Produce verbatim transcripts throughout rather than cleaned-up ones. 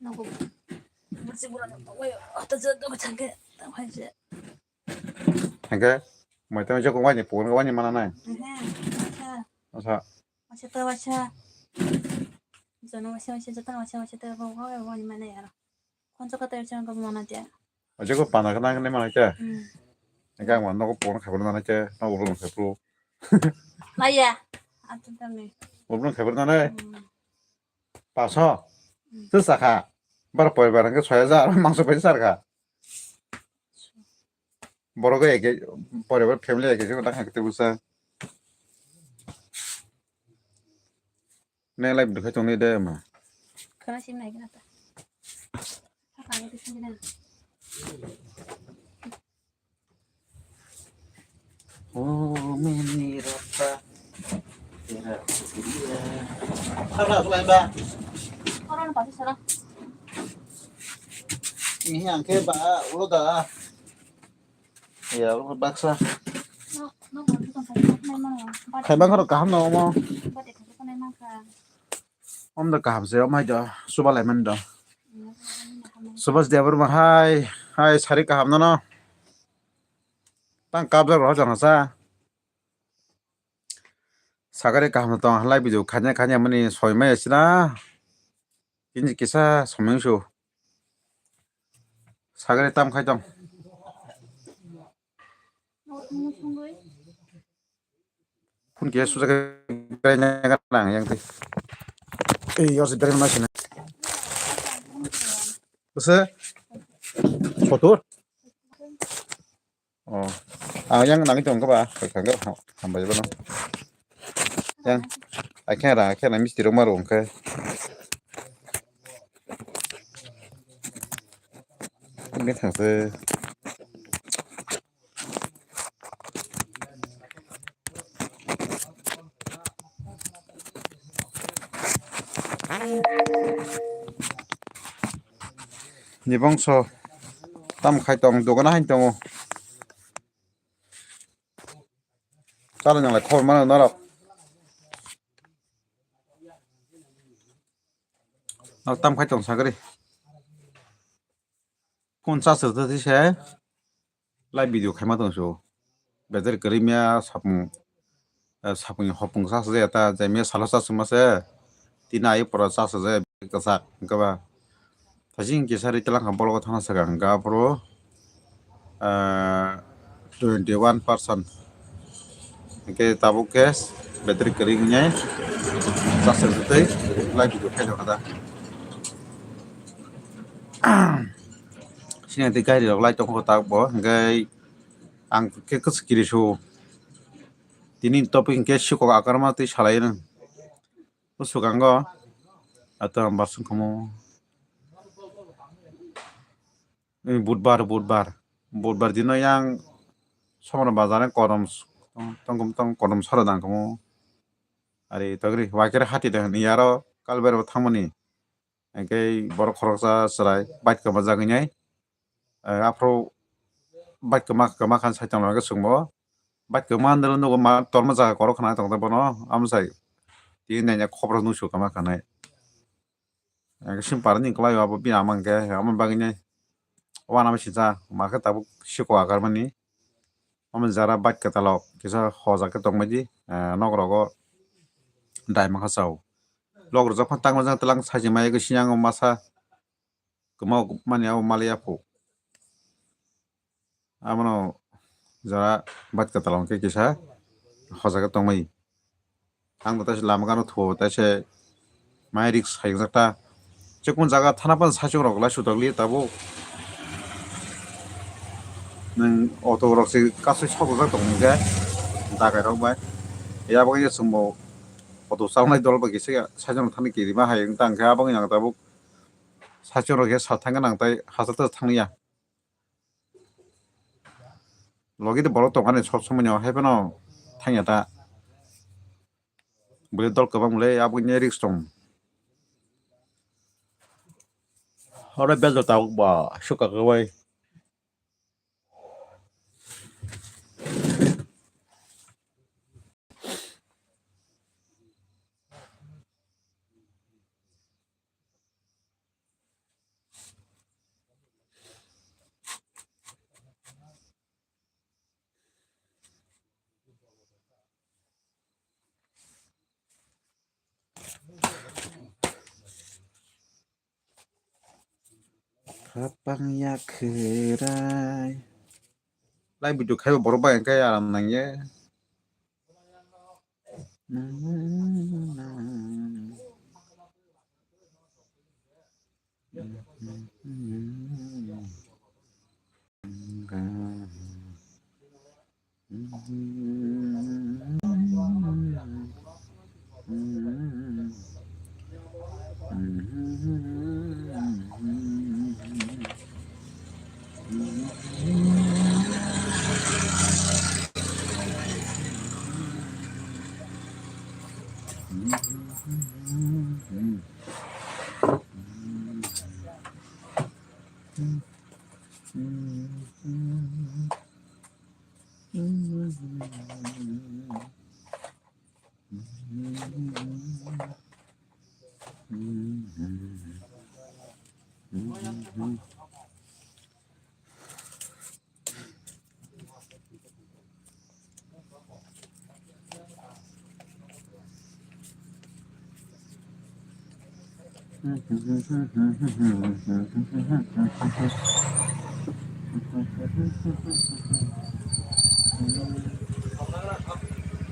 Nogo. Mursi bura no, oi, oto jo dogo changke, hai je. Hingke, mai tamo joko wani pon wani mana nai. Ehe, acha. Acha. Acha to acha. Jono acha acha jota acha acha to wani mana yaro. Khonsa kata chang ko mana ja. Acha ko pana kana kana mana cha. Hmm. Hingke ang nogo pon khabar mana cha, nogo pon khabar. Maya. Acha tamo. Pon khabar mana. Hmm. Paso. Hmm. Se saka. Bar poribar hingke soya ja, mangso pai sarka. Borok eke, poribar family eke, se kotang hingke tebusa. Ne live dukhai tongni de ma. Khana sim nai gana ta. Khana sim nai. Oh, mini rata. Tera kuria. Sabra sulai ba. Orang pasti salah. Ini angke ba, ulo da. Ya, ulo baksa. No, no, no, no, no, no, no. Khai bang karo kaham na omo. Bade khai ko nai mangkha. Om do kaham se, om hai do, suba lai man do. Subas Debbarma hai, hai sari kaham no no. Tang kabjak roh jang sa. Sagari kaham no tong halai video khanya khanya mani soi mai sina. Kini kisa someng su. Sagari tam khai tong. Phun khe sujak berai na gana ang yang twi. Ei, yor se berai ma sina. Bese? Sotur? Oh. Ang yang nang tong ka ba? Ka ka ka. Hambai ba no. Yang. Ai khe ra, khe na misti rok ma rong khe. Ini thang se. Ni bongso tam khai tong, dogana hain tongo. Chala nang lai khobor mano norok. Norok tam khai tong sagri. Phone charge rwtwi se live video khaima tong su. Battery kwrwi maya sapung, eh, sapungni hopung charge rwya ta, jai maya salo charge rwma se. Tini ayuk pora charge rwjak kwchak hwnkhe ba. Thajin kisa ri telang kha bolgo thana swkang hwnkhe aphuru, eh, twenty one percent. Hingke tabuk khe battery kwrwi wngnai charge rwtwi live video khaina kha da. Sini tei gari rok lai tongo tak bo hingke ang khe kwchwk kiri su tini topic hingke sikok akarma twi salai nw swkango ato basong kamo. Budbar, budbar, budbar dino yang somro bazar kodom tong tong kodom sora dang kamo. Ari togri waikere hati de hini aro kalber bo thangmani. Engke borok khoroksa chwrai bike kwma jagwi nai. Aphuru bike kwma kwma khan saichung rok swngbo. Bike kwma handle nugo ma torma jaga korok khna tong bono amsai. Tini naina khobor nusu kwma khanai. Sim parani kwlai abo bini ama hwnkhe amo bagwi nai. Wana bai sijak ma khe tabuk siko agarmani. Omo jara bike kwtalok kisa hojak khe tongbaidi, eh, nok rogo dai mankha chao. Lok rwjak phano tangma jang tlang sajima ego sinyango masa kwma mani abo maliya phu. Abono jara bike kwtalok khe kisa hojak khe tongmani. Ang bo taisa lama gana thuo taisa mai risk sai wngjak ta. Chikon jaga thana pan saichung rok lai sutok li tabuk. Nwng auto rok se kasui sok jak tong hwnkhe dagai rok bai. Yabang ya chwngbo auto chawnai dol bai kisa saichung thani kirima hai wng tang khe abang yang tabuk saichung rok ya sa thang nang tai hachal ta thang ya. Logi de borok tongkha ni sob somoi no hai phano thangya ta. Bwlai dol kwbang bwlai abo ni risk tong. Oro bel jota ba suka kwbai. Khapang ya khwrai. Lai video khaiba borok bai hwnkhe aram nangya.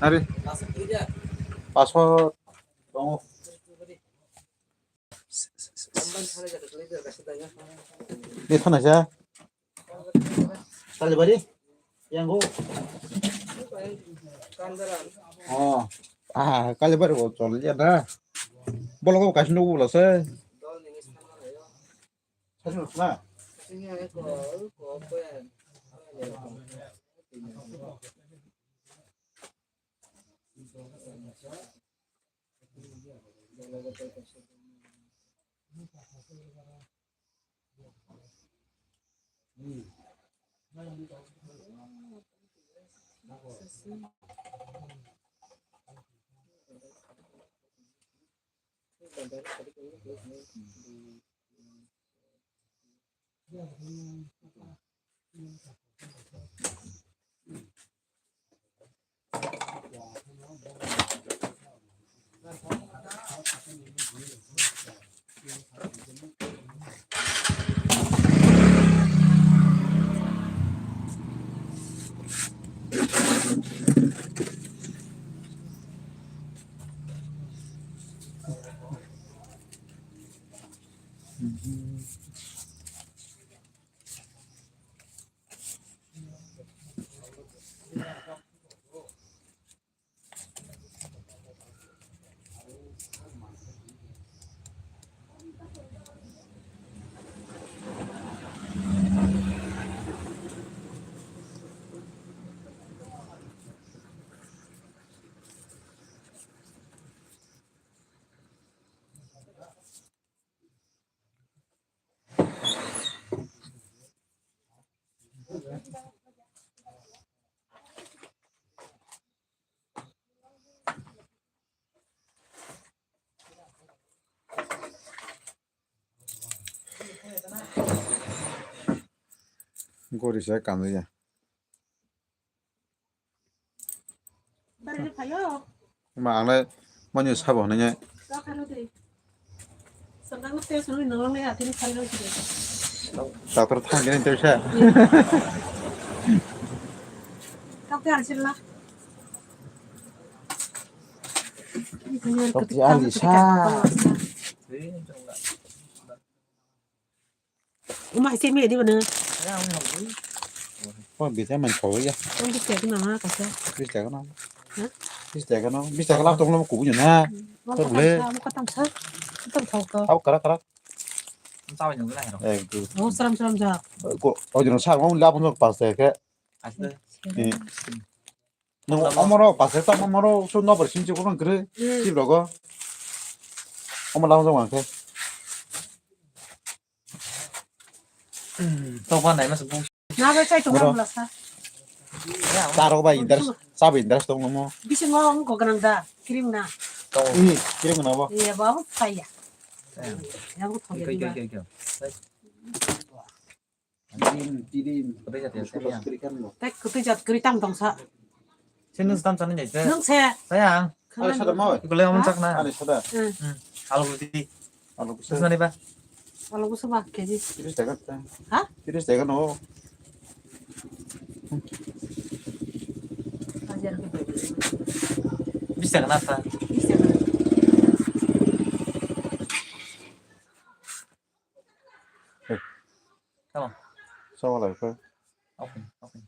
Ari. Passport tongo. Ni thana sa. Kalibari? Yang go. Oh. Ah, Kalibari go chol ya na. Bolo go kasno bolo se. Kasno na. Gori se kanjaya. Ma ang le mani sabo hwnwi. Doctor thang gini tei sa. Doctor ali sa. Uma hai se me di bana. Oh, bisa main kau ya. Ang bis tak na ha kasa. Bis tak na. Ha? Bis tak na. Bis tak lap tong lo kubu na. Mau kata sa, mau kata sa. Kata sa ka. Au kara kara. Ang tawa nyong na hero. Eh, tu. Oh, seram seram ja. Ko, oh, jino sa, mau lap tong pas tak ke. Asli. Ini. Nung omoro pasai ta omoro su no bar sinchi ko nang kre. Hmm. Chip rogo. Omo lang jong ang khe. Tokma nai mas bu. Na bai chai tong. Bro. Mula sa. Taro bai indar, sa bai indar tong mo. Bisi ngong ko ganang da, cream na. Ini cream na bo. Iya, babu saya. Yang ko thong. Oke, oke, oke, oke. Tei kwtwi jat kwrwi tamo tongsa. Se nwng se tam sanai jai se. Nwng se. Saya ang. Khana. Ani sada mau. Ikolai omon chakna. Ani sada. Hmm. Hmm. Alu roti. Alu roti. Bisna ni ba. Palok busa ba K G. Tiris taka ta. Ha? Tiris taka no. Hajar ke. Bis taka na ta. Bis taka. Hey. Come on. Sama lagi, Pak. Open, open.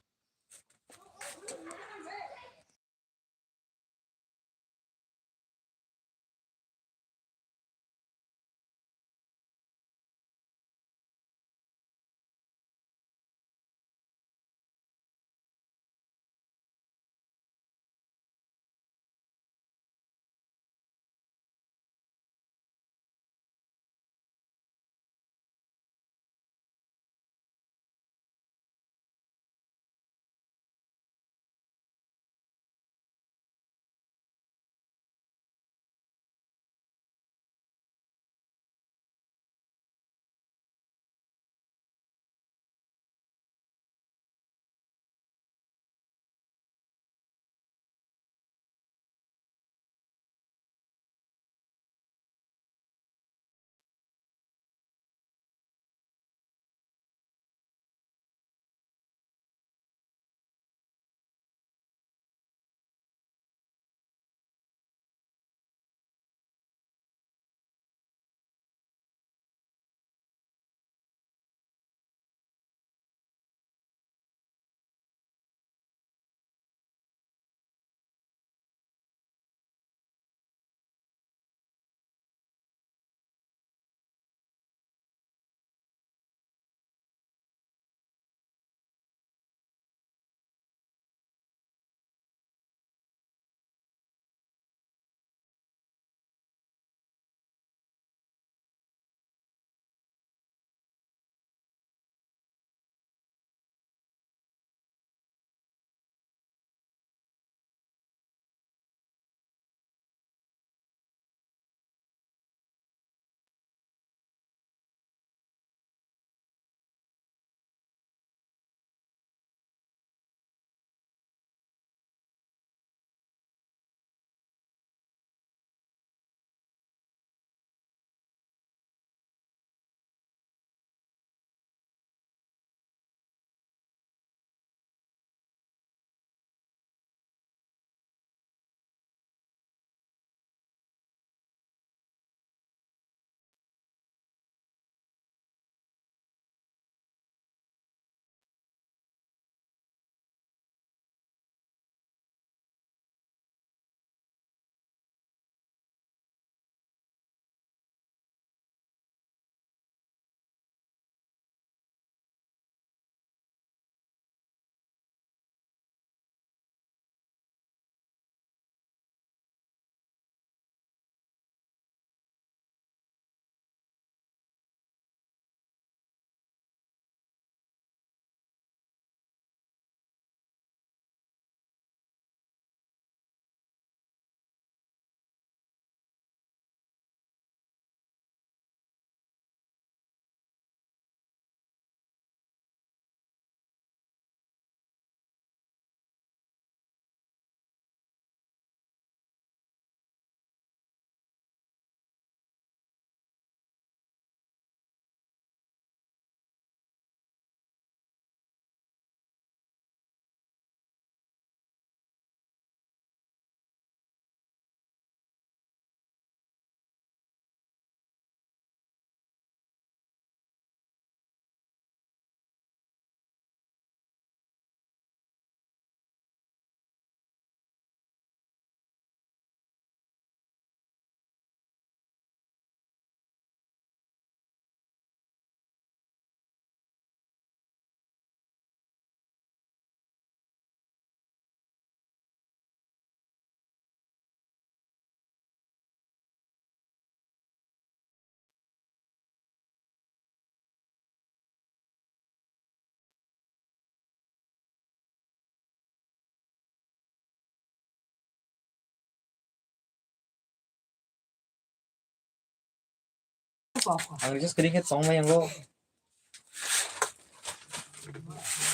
Ang just kering ke tong mai ang lo.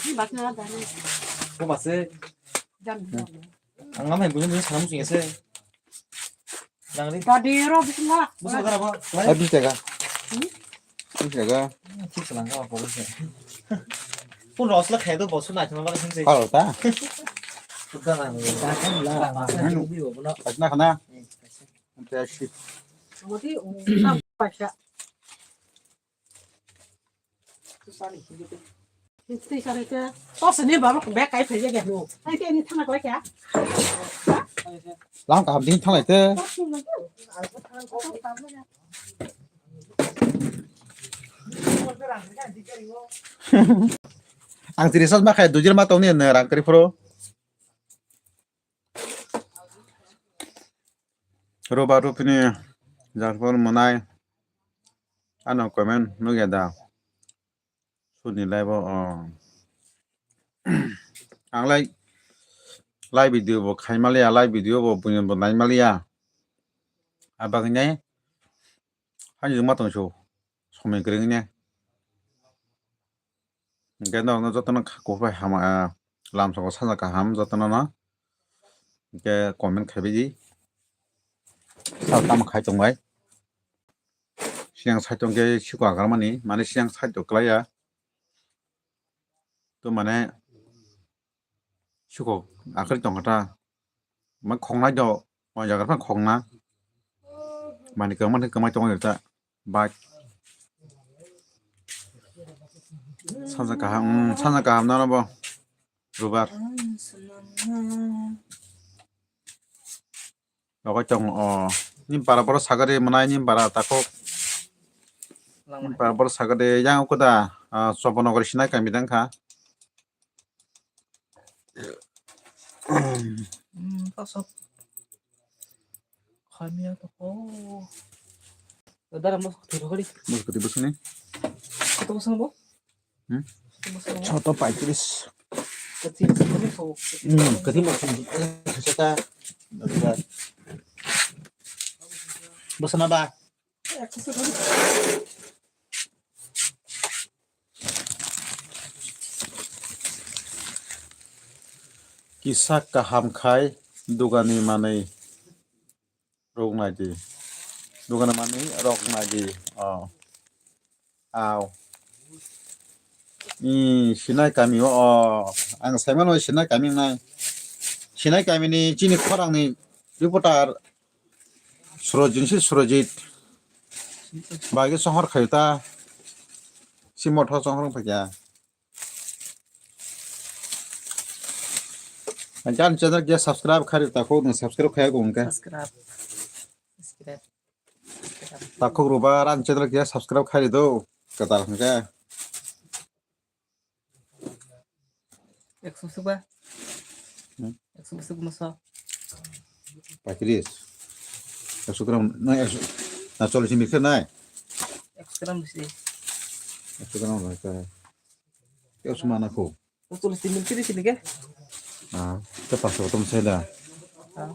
Ni bak na da ni. Ko base. Jam, jam. Ang ngamai bujung bujung salam sing ese. Nang ri. Tadi ro bismillah. Bujung kara ba. Habis tega. Thik se ga. Thik se lang ka, bo se. Pun rosla khai do, bo su na chama ba hin se. Halo ta. Sudah lang. Sudah lang. Anu. Ui, bo no. Patna khana. Hmm, kaisa. Ante ashi. Modi, um, paisa. Lang kaham din thanglai te. Ang tiri sas ma khai dujir ma tongni rang kari phuru. Roba rupini jarpor mwnai ano comment nugya da suni live o. Ang lai live video bo khai maliya, live video bo buino bo nai maliya. Abagwi nai hani juma tong so somoi kwrwngni. Hingke norokno jotono kha-, kuphai hama, ah, lamsongo saja kaham jotono no. Hingke comment khaibai di. Sal tamo khai tongbai. Siyang side tongkhe siko agarmani, mane siyang side to klaiya. To mane siko akhri tongkha ta. Ma khongnai do, o jaga phano khongna. Mani kwmai, kwmai tongo ta. Bike. Saja kaham, mm, saja kaham nano bo. Rubar. Logo chong o. Ni para boro sagade mwnai ni para takhok. Ni para boro sagade yang ukuda, ah, Chobonogor sinai kami dang kha. Hmm, tak sok. Khamia to ko. Dara mos kutui rogori. Mos kutui bosoni. Kutui bosoni bo? Hmm? Kutui bosoni bo? Choto paitris. Kutui bosoni bo? Hmm, kutui bosoni. Seta. Bosona ba. Kisa kaham khai dugani manwi rok nai di. Dugani manwi rok nai di. Oh. Aw. Ni sinai kami o, oh. Ang saimano sinai kami nai. Sinai kami ni chini khorang ni reporter Surojit si Surojit. Bagi songhor khayu ta. Si motho songhor phai kya. Ang ani channel kya subscribe khari ta ko subscribe khaya ko hingke. Subscribe. Subscribe. Ta ko ruba ani channel kya subscribe khari do. Kata hingke. Ekso bwswk ba? Hmm? Ekso bwswk masa? Paitris. Ekso gram, na ekso, na chollish ni mikir nai? Ekso gram bisi. Ekso gram nai ka. Ekso mana ko? Chollish ni mikir sini ke? Ah, ke pas ko tom seda. Ah.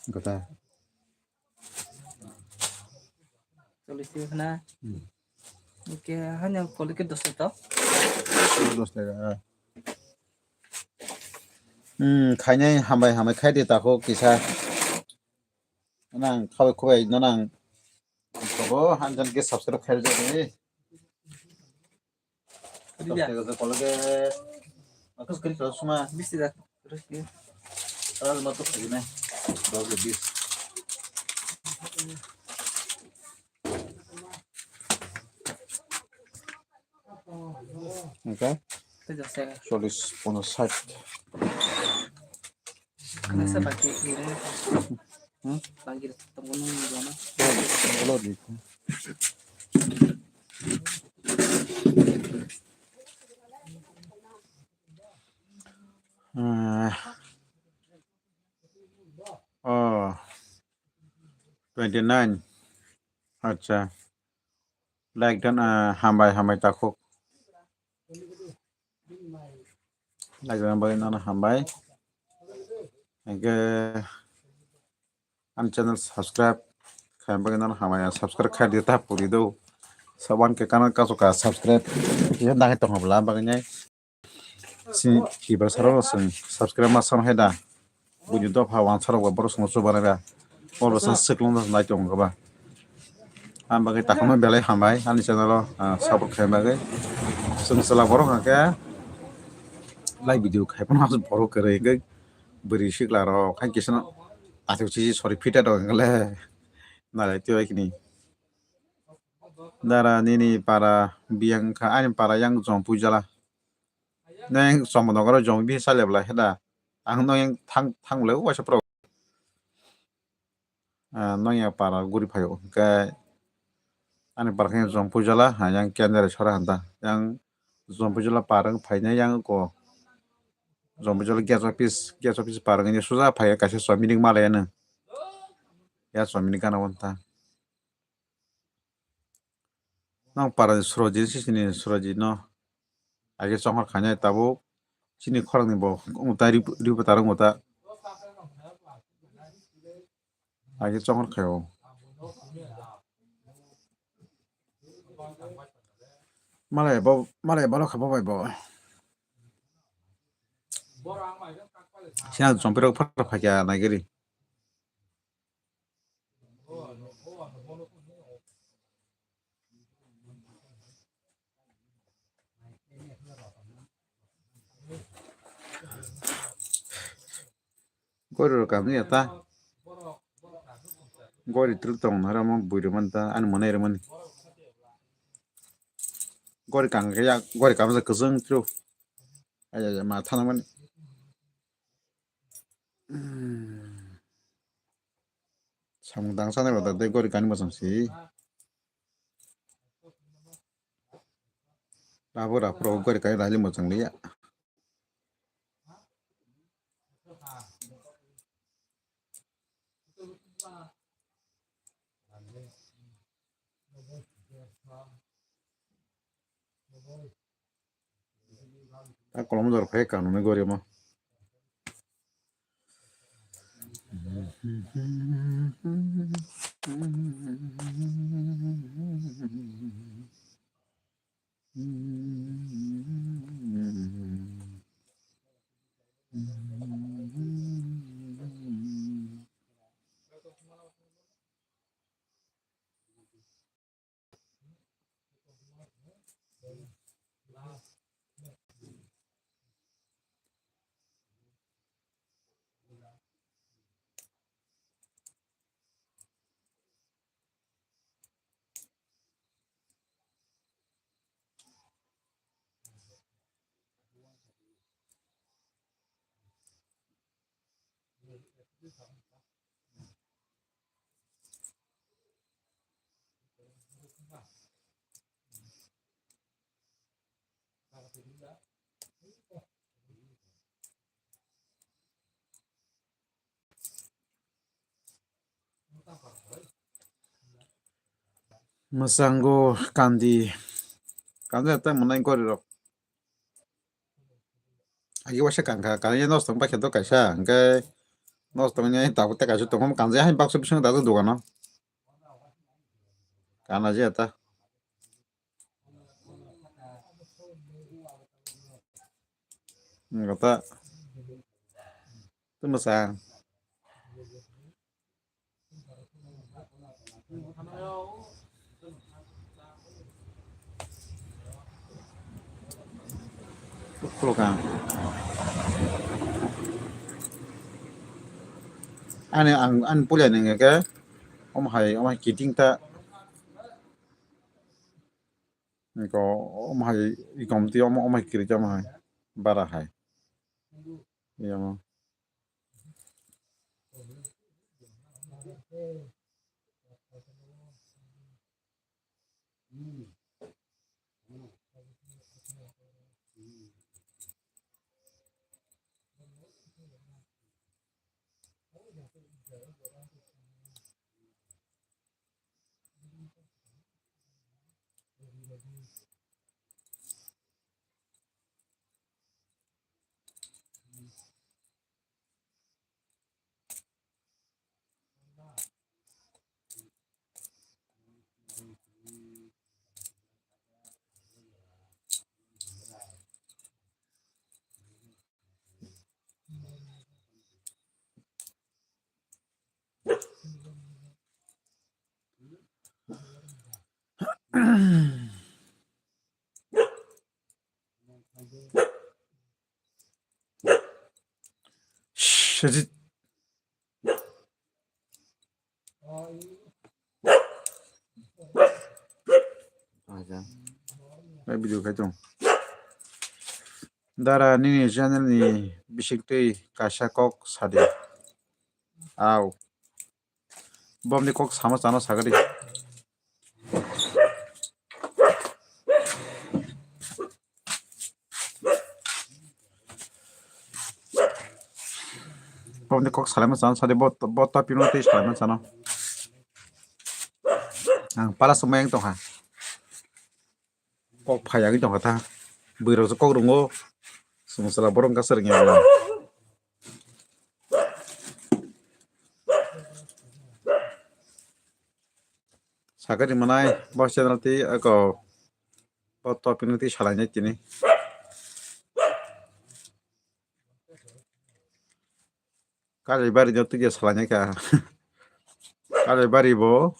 Kata. Chollish taka khna. Hmm. Oke, hanya koli ke dos taka. Dos taka. Hmm, khainai hambai hambai khai de tako kisa. Nang khabai khubai nang. Kobo hanjan ke subscribe khai jani. Bida. Kolge. Akus kiri kalau semua. Bis tidak. Terus dia. Kalau lima tuh begini. Bagus bis. Oke. Itu jasa. Solis pono side. Kena sa baki ini. Hmm? Panggil temen di mana? Kalau di. Eh, oh, twenty nine. Acha. Like dan, ah, hambai, hambai takhuk. Like dan bagwi nono hambai. Hingke ani channel subscribe khai bagwi nono hambai, subscribe khai di ta puri do. Saban ke kanal kaso ka subscribe. Ye nang tong habla bagwi nai. Chini Tiprasa rok chwng subscribe ma sano hai da. Buini dopha wansarok ba borok songno chubanai ba. Borok sa swkang nai tongo ba. Ang bagwi takhorno belai hambai ani channel o, ah, support khaina bagwi. Chwng chwla borok hwnkhe live video khai phano borok kwrwi hwnkhe bwrwi sikla rok hai kisa no athuk siji sori phita rok hwnkhe le nalai twi bai kini. Dara nini para biyang kha ani para yang jong pujala. Neng Chomodongoro jong bi salebla heda. Ang nong yang thang, thang le waisa pro. Ah, nong yang para guri phaio. Hwnkhe ani para khe jong pujala, ha, yang kendere sora handa. Yang jong pujala parang phaina yang ko. Jong pujala gas office, gas office parang ni suja phai kaisa so meeting malaya nang. Ya so meeting kana wanta. Nang para ni Surajit si sini Surajit no. Age chonghor khainai tabuk chini khorang ni bo wng ta ri, ri bo ta rwng bo ta. Age chonghor khaio. Malai bo, malai balo kha bo bai bo. Siya chompirok phar phakya nagiri. Gori rok kam ya ta. Gori truk tong na ramo bui rok man ta ani monai rok mani. Gori kang ya gori kam sa kwchwng truk. Ay ay ma thana mani. Samung dangsa nai rok da de gori kani mochang si. Rabo rabo rok gori kani raili mochang liya. Ta kolom jor phai kanuni gori mo. Mwsanggo kandi. Kandi ta mwnai gori rok. Agi waisa kangkha, kani nos tong paikha do kaisa, hingke nos tong ni tabuk tei kaisa tong, kanjai hai baksa bisingo dajak dogano. Kana je ta. Gota. Tuma sa. Khulukha. Ani ang, ani pulia nengke, om hai, om hai kiting ta. Niko, om hai, ikom ti, om, om hai kiri jam hai, bara hai. Iya mo. Shit. Acha. Video khai tong. Dara nini channel ni bising twi kaisa kok sadi. Au. Bomni kok sama chana sagadi. Bomni kok salaima chana sadi bo bo tapino tei salaima chana. Ang pala sumai ang tongha. Kok phai agwi tongkha ta. Bwrwi rok kok rungo. Sumsala borok wngkha swrwngya. Sakari manai bo channel twi ako bo topic no twi salainai tini. Kalaibari no twi salainai kha. Kalaibari bo,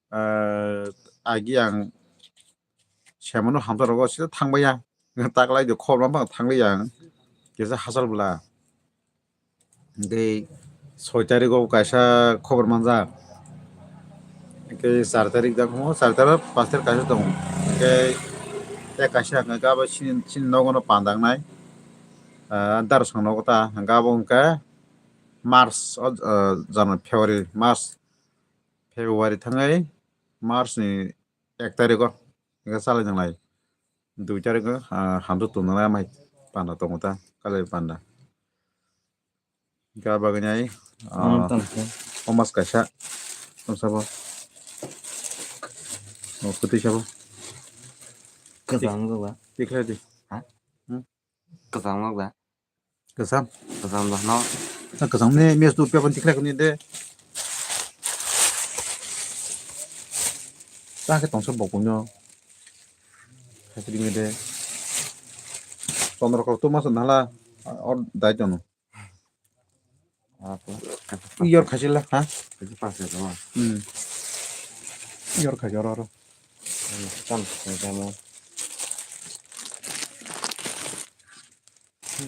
ah, agi ang semano hamsa rogo sida thangbaiya. Taklai do khorma bang thangliya ang. Kisa hasal bwla. Hingke soi tariko kaisa khobor manjak. Hingke char tarik da khumo, char tarik, pas tarik kaisa tongo. Hingke tei kaisa hingke abo chini, chini nogono pandangnai, ah, darasong nogo ta, hingke abo hingke March, o, ah, January, February, March, February thangwi March ni ek tariko hingke chalai nanglai. Dui tariko, ah, hamjak tongnai amai panda tongo ta, kalai panda. Hingke ah bagwi nai, ah, omas kaisa. Tong sabo. O, kwtwi sabo. Kwcham wngkha ba? Tikhlai di. Ha? Hmm? Kwcham wngkha ba? Kwcham. Kwcham ba, no? Na kwcham ni mes tu pe ban tikhlai kuni de. Ta khe tongsa bo kunyo. Khatri nge de. Tondro kok tu mas nala, or dai tono. Apa? Yor khajila, ha? Kaji pas ya, no? Hmm. Yor khajo ro ro. Tam sa jamo.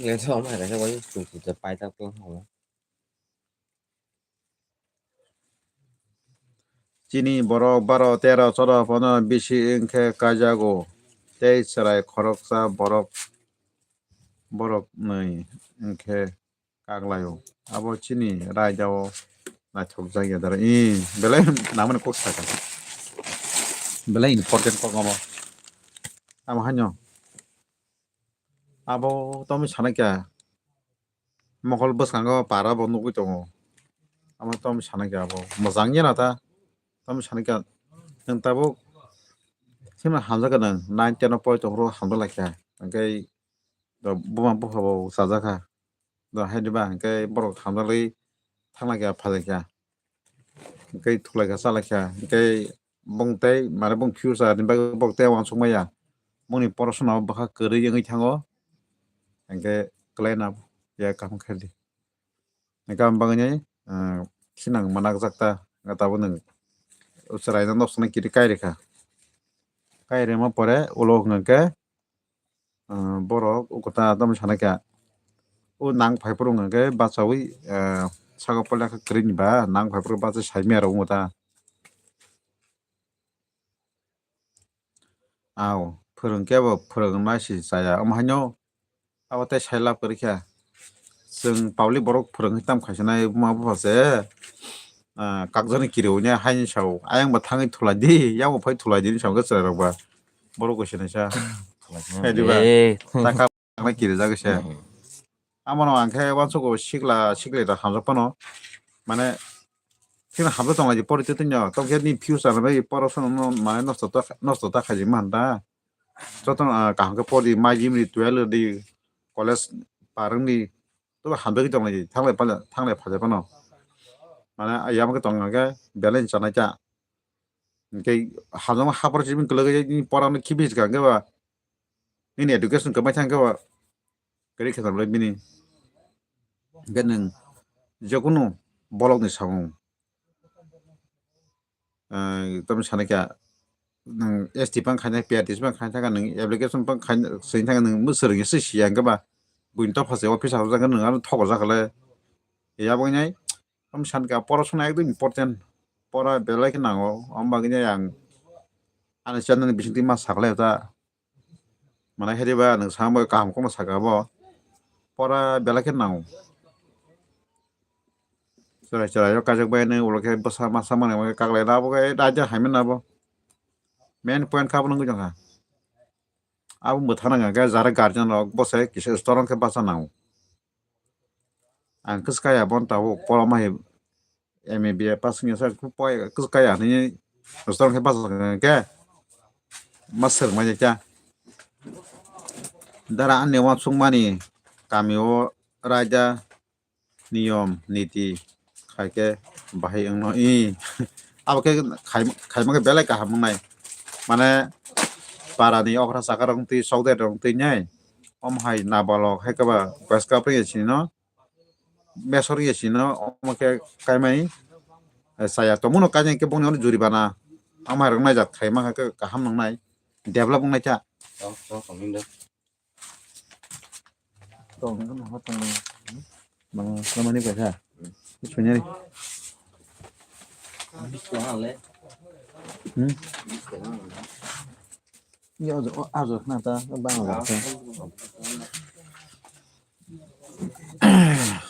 Le so ma ka wai tu tu te pai ta ko ho. Chini borok baro, tero, choro, pondro bisi wngkhe kaijago. Tei chwrai khoroksa borok, borok nwi wngkhe kaklaio. Abo chini raida o naithok jak ya dara. Ih, belai nangmani kok saka. Belai important kok abo. Amo haino. Abo tomwi sana kya? Mokol bwskango para bo nugwi tongo. Amo tomwi sana kya abo? Mwchang ya na ta? Tomwi sana kya? Nwng tabuk sima hamjak nang nine ten o pori tong phuru hamjak lai kha. Hingke buma bupha bo chajak kha. Do hai diba hingke borok hamjakgwi thanglaikha, phailaikha. Hingke thuklaikha, chalaikha. Hingke bong tei, mane bong future ni bagwi borok tei uansuk maya. Bongni porosona o bwkha kwrwi wngwi thango. Hingke kwlai no ya kaham khe di. Hingke ang bagwi, ah, khinang manakjak ta. Hingke tabuk nwng chwraino nok songno kiri kai rikha. Kai rima pore ulo hwnkhe, ah, borok o kota tamo sana kha. O nang phai phuru hwnka khe bachaui, ah, saka polya khe kwrwi ni ba nang phai phuru bachai sai maya rok wngkha ta. Ao, phwrwng khe bo phwrwng nai si chaya. Omo haino abo tei sai lab kwrwi kha. Chwng public borok phwrwngwi tam khaisinai buma bupha se, ah, kakjani kiriwi ne haini sao. Ayang bo thangwi thulai di, yang bo phai thulai di, ni sao khe chwrai rok ba. Borok koi sinai sa. Hai di ba? Eh. Taka kirijak se. Hmm. Amo no ang khe uansuk o sikla, sikla rok hamjak phano. Mane, sikla hamjak tong lai di pori twi twi no. Tong khe ni future bai poro sono no, mane nosto ta, nosto ta khaijak man da. Joto, ah, kaham khe pori, mai gym ri, twelve ri, college par wng di. To hamjagwi tong lai di, thanglai phala, thanglai phalai phano. Mane, ayam khe tong khe belai chanai cha. Hingke hamjakma hapor simi kwlwk nini pora no khibi se kha hingke ba nini education kwmai thang khe ba kwrwi khe tong bini. Hingke nwng jekunu bolok ni samung, ah, tamo sana kha nwng S T pang khaina, P R T C pang khaina thangkha, nwng application pang khaina, sini thangkha, nwng mwswrwng se siya hwnkhe ba, buini topha se office o jak nwng ano thogo jak le. Yabo nai, om san ka pora sona ekdom important, pora belai khe nango, om bagwi nai ang ani channel ni bisingtwi ma saklai ta, mana khe ba nwng samo kaham kono saka bo, pora belai khe nango. Chwrai chwrai o kajak bai nai ulo khe bwsa masa mani kaklai na bo khe raida hai mano bo. Main point kha bo nungwi tongkha. Abo mwthana hwnka khe jara guardian rok bo se kisa strong khe bacha nango. Ang kwswkaya bono tabuk koloma hai M A B A pass wngya sak kwswkaya hinwi strong khe bacha hwnka khe ma swrwngmani kha. Dara ani uansukmani kami o raida niyom niti khai khe bahai wngno i abo khe khai khaima khe belai kaham wngnai mane para ni okra chakar wng twi chokdar wng twi nai om hai nabalok hai khe ba bwskang ya chini no mesor ya chini no omo khe kaimai chaya tongmano kainai khe bongni ono juribana amai rok naijak khaima khe kaham wngnai develop wngnai kha. Tong ni ho tong ni. Mang lamani kaisa. Sunyari. Hmm? Ya ajo ajo na ta bang ajo.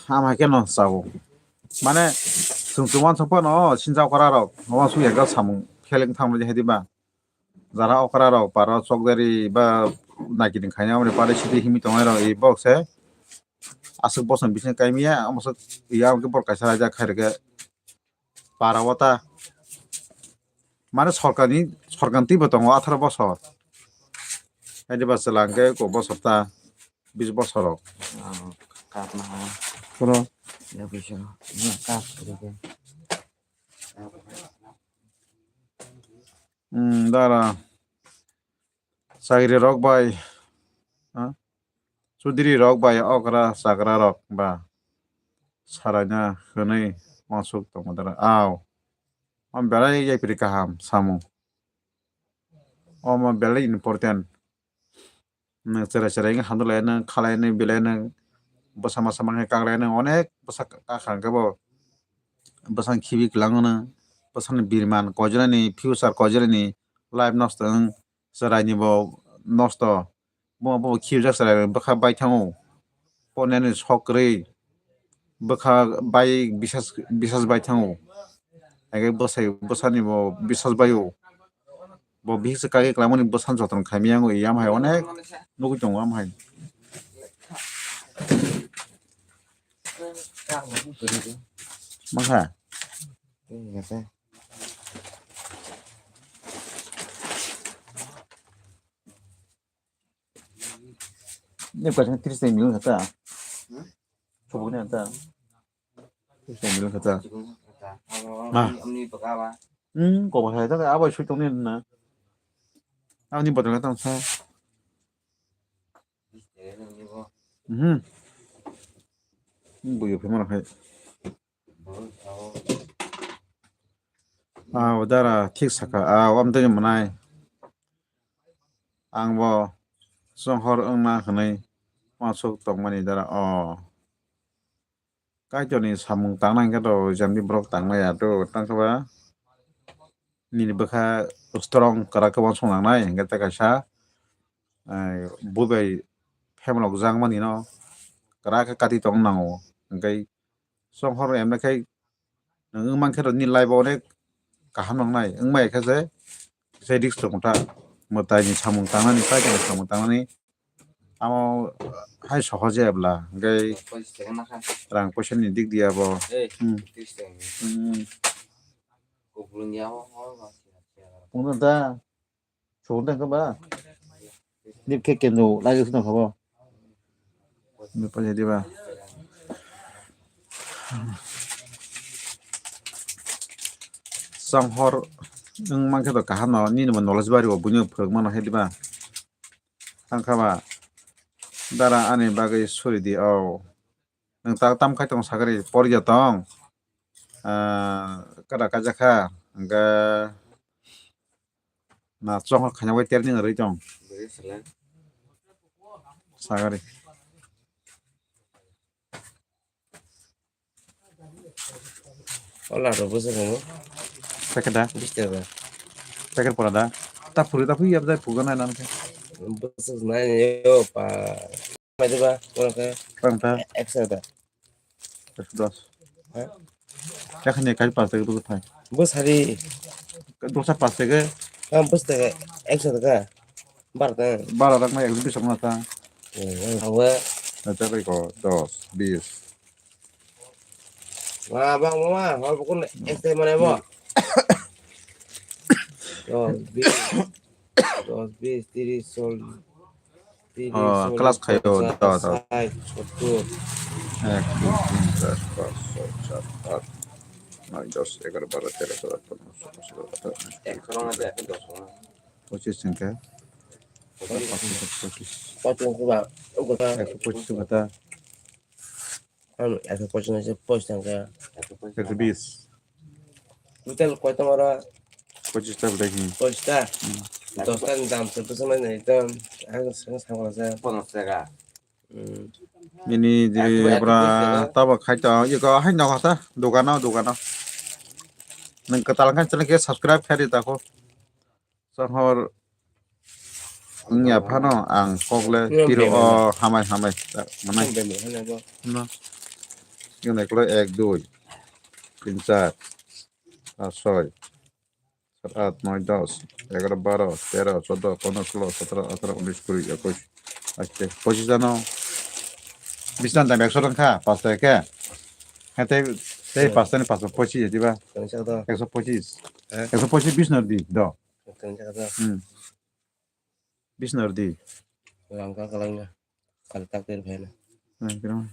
Ama keno sao. Mane sung tuman sung pano sinjak kora rok. Omo su yaga samung pheleng thangma je hedi ba. Jara okra rok paro chokdari ba naikini khaina mani pare sidi himi tongnai rok i bok se aswk bosong bising kaimiya omo swk iya hwnkhe borok kaisa raida khairokhe para o ta mane sorkarni sorkarni twibo tongo atharo bosor haidi ba chwla hwnkhe kok bosor ta bis bosor rok. Kap na ha. Koro. Ya bisa. Ya kap. Hmm, dara. Chagri rok bai, ha? Chudri rok bai okra chagra rok ba saraina hwnwi uansuk tongo dara. Aw. Om belai yaphri kaham samung. Omo belai important. Nwng chwrai chwrai wngwi hamjwk lai nw khalai nw belai nw bwsa masa mangkhe kaklai nw onek bwsa kakhang khe bo bwsang khibi kwlangno nw bwsani birman koijaknani future koijaknani life nosto wng chwraini bo nosto bo bo khibijak chwrai bwkha bai thango ponani sok kwrwi bwkha bai bisas bisas bai thango. Age bwsai bwsani bo bisas bai o. Bo bihik se kage kwlangmani bwsano jotono khaimya wngo, yam hai onek nugwi tongo, am hai. Mangha. Ni kwchang tris ni mil kata. Hmm? Subuk ni kata. Tris ni mil kata. Subuk ni kata. Abo, ah. Amni, amni bwkha ba. Hmm, kok hai ta abo sui tong ni na. Amni bodol kata sa. Tris ni mil bo. Mhm. Buyo phimar hai. Aw dara thik saka, aw amtwini mwnai. Ang bo chonghor wngna hwnwi uansuk tongmani dara o. Kaitorni samung tangna hwnkhe to jemni borok tangmaya to tangkhe ba nini bwkha strong kwrak khe uansuk nangnai hwnkhe tei kaisa, eh, bubai phemalok jakmani no kwrak khe kati tong nango. Hwnkhe chonghor emne khai nwng wng mankhe rw nini life o onek kaham nangnai, wng maya khe se, se risk tongo ta. Mwtaini samung tangnani, Kaitorni samung tangnani, amo hai sohoj ya bwla, hwnkhe rang poisa ni dik diya bo. Hmm. Hmm. Pungno da. Chukun tang khe ba? Nip khe kendo lagi sino khabo. Nip paja diba? Chonghor wng mankhe to kaham no, nini bo knowledge bari bo buino phwrwng mano hai diba? Tang kha ba? Dara ani bagwi suri di o. Nwng ta tam khai tong sakari poriya tong. Ah, kada kajakha hwnkhe Na chong khaina bai ter ni rwi tong. Sagari. Ola ro bwswk nw? Packet da? Bish taka. Packet pora da? Ta phuri ta phui yab jai phuga nai nan khe. Bwswk nai yo pa. Mai diba, ola khe. Pang ta? Eksa da. Eksa dos. Ha? Yakhani kai pas taka bwswk thai. Bwsari. Dosa pas taka. Ha, bwswk taka. Eksa taka. Bar ta. Bar ta mai eksa bis na ta. Hmm, awa. Na ta ko dos, bis. Wah, bang, mama, hor buku ne, este mana, bo? Dos, bis, dos, bis, tiris, sol, tiris, Oh, sol, kelas khayo, pachas, da, da. Sait, sottur. Ek, dui, tin, char, pas, soi, sat, at, noi, dos, egaro, baro, tero, sodor, pondro, solo, sotoro, ataro, unis, kuri, ekoro na, ekoro dos, pochis hingke. Pochis. Pochis hingke. Ekso pochis hingke ta. Ano ekso pochis na se pochis thangkha. Ekso bis. Total koi tong oro? Pochis ta bwlai hin. Pochis ta? Hmm. Dos ta ni dam se bwswk nai nai tong. Ang swng swng sa. Ponos taka. Hmm. Nini je ekso, ekso bra pochis taka. Tabo khai tong. Iko hai no kha ta. Dogano, dogano. Nwng kwtal khan channel khe subscribe khai di ta kho. Sohor wngya phano ang kok le tiro o hamai hamai manai. No. Yung nai kolo ek, dui, tin, char, pas, soi, sat, at, noi, dos, egaro, baro, tero, chodo, pondro, solo, sotoro, ataro, unis, kuri, ekush, baiste, pochis jano. Bisna dam ekso tong kha, pasta khe. Hete, tei pasta ni pasta pochis diba? Ekso pochis. Ekso pochis bisna di do. Tang jaga ta. Hmm. Bisnor di. Rang ka kalang na. Kal tak ter phai na. Hmm, kira.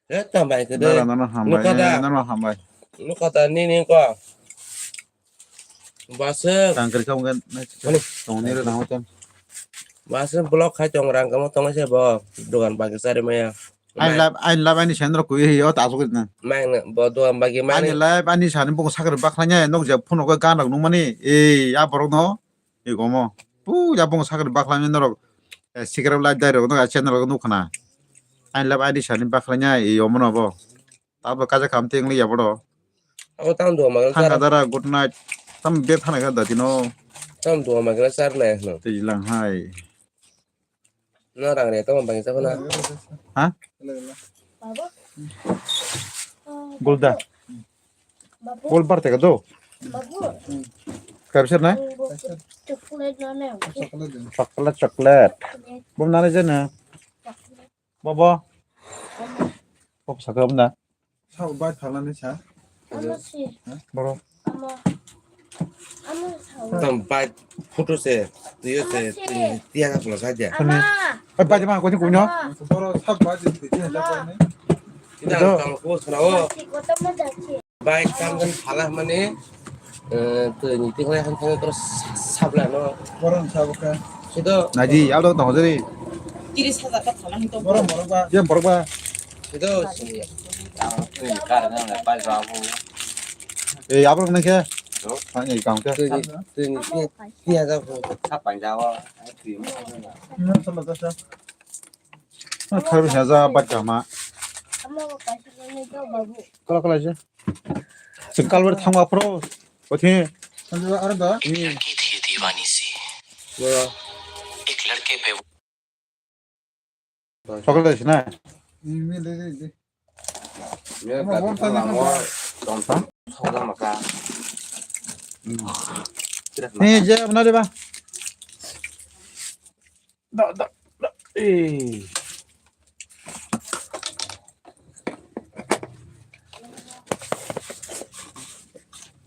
Eh, tambai ke de. Nara, nara, hambai. Nuka da. Eh, nara, hambai. Nuka da, ni, ni ko. Base. Tang kiri kau ngan. Ani. Tong ni re, tang macam. Base blok khai tong rang kamu tong se bo. Dogan bagi sari maya. Ain lab, ain lab, ani sendro kui yo ta asuk na. Mang na, bo dogan bagi mang. Ani lab, ani sani bo sakri baklanya, nok je phone ko gan rok nung mani. Eh, ya borok no. Ikomo. Pu ya bong sakri bakhlai norok. Eh, sikra lai dai rok no channel rok nukha na. Ain lab aidi sani bakhlai nya i omo no bo. Tabo kaja kam te wngli ya bodo. Abo tam duwa magra. Thanga char. Dara good night. Tam be thana ga dati no. Tam duwa magra char nai no. Tei lang hai. No rang re to bang sa na. Ha? Baba. Gulda. Babu. Bol bar tega do. Babu. Kaisa na? Ang bo chocolate na na. Chocolate, chocolate. Bom na na jena. Chocolate. Bobo. Bobo sakam na. Sa bai phalani sa. Ama si. Boro. Ama. Ama sa. Tam bai photo se, tuyo se, tuyo tiya ka pula sa dia. Ama. Ai bai ma ko ni ko no. Boro sa bai di di na ko ni. Kita kalau ko sana o. Bai kam kan phala mane, eh, tu ni ti ko han kan terus sabla no. Boro sa ka. Sido. Naji, ya do to jeri. Tiris hajar ka phala hito. Boro boro ba. Ya boro ba. Sido sini. Ang tu ni kar na na pai ba bu. Eh, abro na ke? Do. Ha, ni kam ke. Tu ni, tu ni ti, ti hajar ko. Sa pai ja wa. Ai, tu ni. Ni sa la sa. Kharwi haja bachama. Kala kala je. Sengkal ber thangma pro. Kothe. Sanjay, are da? लड़की थी दीवानी सी। एक लड़के पे वो Chocolate na? Ni, ni, ni, ni. Ye, ama ka bom tani lamo, tom tom, soda maka. Ni je, bana de ba. Da, da, da. Eh.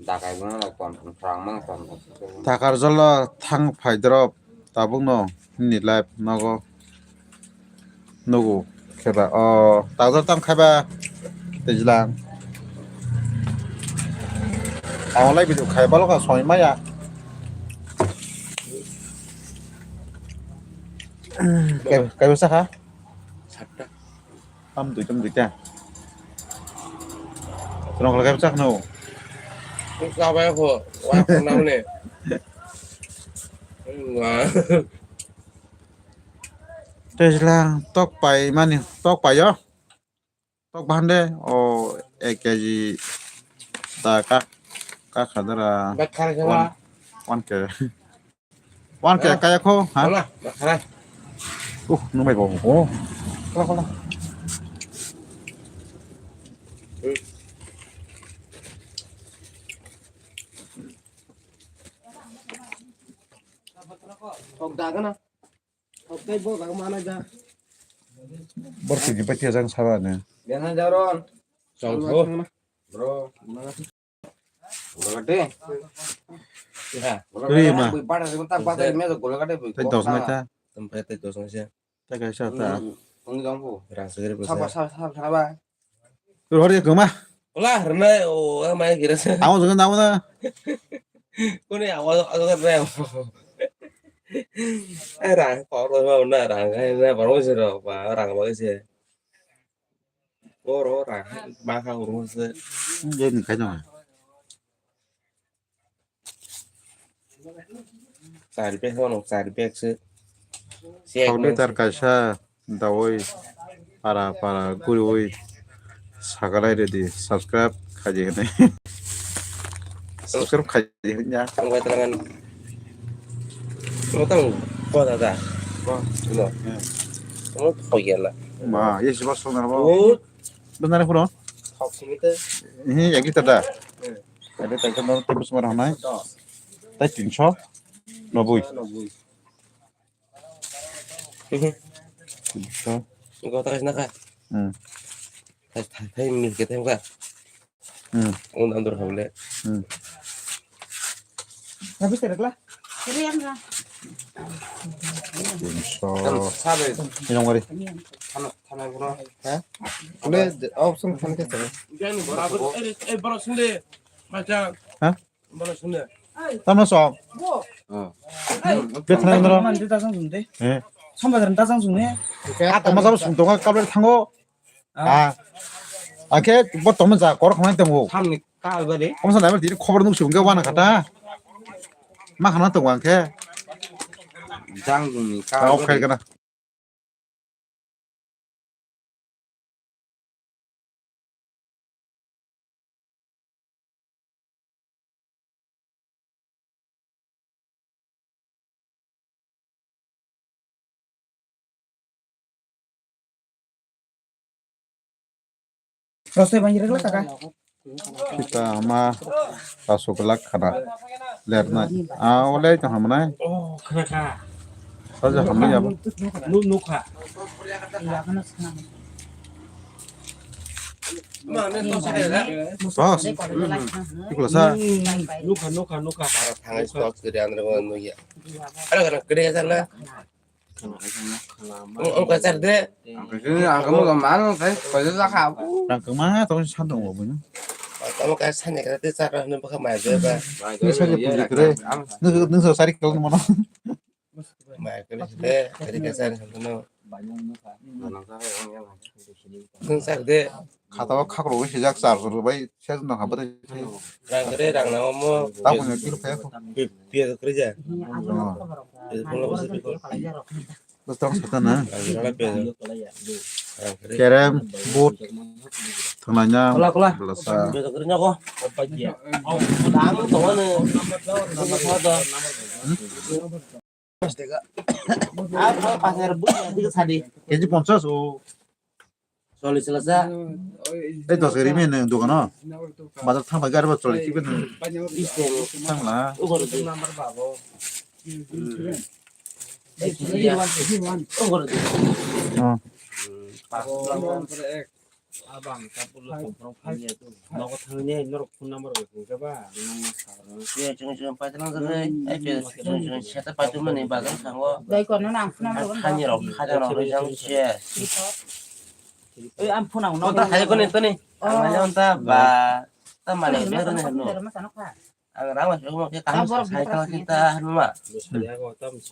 Dakai bono rok tom tom, sarang mano tom tom. Takar jolo thang phai drop, tabuk no, ni live nogo. Nugo kheba o tazar tam khaiba tejlang. Ang lai video khaiba lokha soi maya. Kai kai basa kha? Satta. Tam dui tam dui ta. Rong lai kai basa khno. Kung sabai ko wa ko namne. Tejlang tok pai mani, tok pai yo. Tok bahande o ek K G da ka, ka khadara. Bak khara khara. One, one K. One K kaya kho, ha? Wala, bak khara. Uh, numai bo. Oh. Kola kola. Tok da kana? Tok tei bo da mana da? Bor tigi patia jang sara ne. Bena jaron. Chong kho. Bro. Golagate. Ya. Ri ma. Bui pada sing tak pada me golagate bui. Tei dos mai ta. Tempe tei dos mai sia. Tei kaisa ta. Ong jong ko. Rang segere bui. Saba saba saba saba. Rori koma. Ola rna o mai gira sa. Amo jong na na. Kone awa awa rna. Ai rang ko ro ma na rang ai na baro se ro ba rang ba se. Oro ra, bangkha oro se. Ye ni khaino. Chari bag hono, chari bag se. Chek Hau nang litar se. Kaisa, dawai, para, para, guriwi, sagalai ready, subscribe, khaji hwnwi. Subscribe khaji hwnya. Ang bai talangan. Ang tang ko da da. Ko. No. Ya. Ang ko ya la. Ma, ye si bas song na ba. Oh. Benar ko. Thok simi te. Ini ya kita da. Hmm. Ada tak kenal terus marah naik. Betul. Tai tinsho. Nobui. Nobui. Tinsho. Ko ta ka sna ka. Hmm. Tai tai tai mi ke tem ka. Hmm. Ang dam dor hamle. Hmm. Habis terek lah. Kiri yang na. Tinsho. Kan sabe. Ini nomor. Thana thana bro. Ha? Kule option thana ke sebe. Jani bora bora eh eh bora sunde. Macha. Ha? Bora sunde. Tamo so. Bo. Oh. Betha nang dro. Man ta sang sunde. Eh. Sambar ta sang sunde. Ata ma sab sung tonga kabel thango. Ah. Akhe bo tamo ja kor khonai tongo. Samni kal bade. Omsa nai tini khobor nuk sung ke wana kata. Ma khana tongo angkhe. Jang jungni kal. Kau khai kana. Rosoi bang ira kaka. Kita ama rasu gelak khana lerna. Ah, oleh itu hamnai. Oh, khana kha. Saja hamnai ya. Nu nu kha. Bos. Ikula sa. Nu kha nu kha nu kha. Thangai stok kiri andre ko nu ya. Ada kana kiri sana. Ang kasar de. Ang kasar de, ang kamu gamal kai, kau je zakha. Rang kema tong san tong bo. Kamu kai san ya kata sar na baka mai de ba. Ni sari pun kre. Ni ni so sari kau mana. Mai kre de, kari kasar no. Ang sar de. Khata o khakro bai sijak sar sar bai sejak na haba de. Rang kre rang na mo. Ta ko ni kilo kaya ko. Pi pi kre ja. Pi ko lo se pi ko. Bus tong sata na. Rang kre pi. Rang kre. Kerem, boot, thangnanya, Kola, kola. Belasa. Pi kre nya ko. Dang to ne. Keji ponchas o. Cholish lasa. Ei dos gari men dogano. Bazar thang bai gari ba cholish ben. Thang la. Ugor di. Ugor di. Oh. Abang, tapul lo tongphro phanya tu. Nogo thangni norok phone number bai phone khe ba, nang ma sa ro. Ye, chwng chwng paitlang jagwi, ai pe, chwng chwng seta paitu mani bagwi thango. Dai kono nang phone number. Thani rok khaja rok rijang se. Oi, am phone ang. Kota khai kone toni. Ang mane onta ba, ta mane be rone no. Ang rang ma sung ma khe kaham sai kala kita hanma.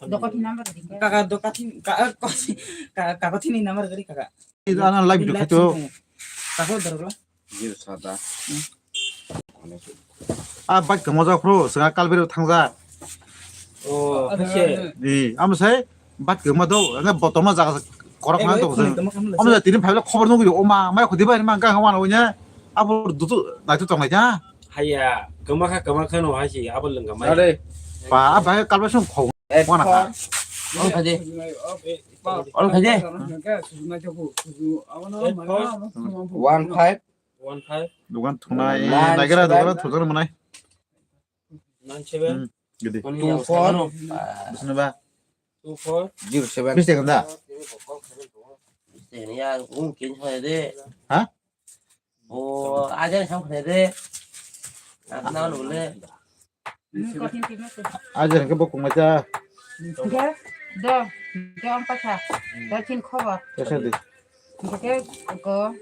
Dokathi number di. Kaka dokathi ka ka kakothi ni number gari kaka. Ida ana live video khaito. Kako dorok la. Jir sada. A bike kamo ja khro sanga kalbero thangja. Oh, haise. Ni, amo sai bat kwma do, ane botoma jaga korok na to. Amo sai tini phaila khobor nugwi o ma, mai khudi bai ma gang wan o nya. Abo dutu nai tu tong nai ja. Haiya, kwma kha, kwma kha no haise, abo lwng kha mai. Are. Ba, a bai kalba sung khong. Wana kha. Ol khaje. Ol khaje. One five. One five. Dugan thunai, nine nagera seven. Dugan thunai manai. Nine seven. Hmm, gede. Two four. Bisna ba? Two four. Zero seven. Bisna kanda? Bisna ya, um, kin hoye de. Ha? O, aja sam khne de. Apna lo le. Aja ke bokong macha. Ke, do, do ang pacha. Do chin khobar. Kesa de. Ke, ko.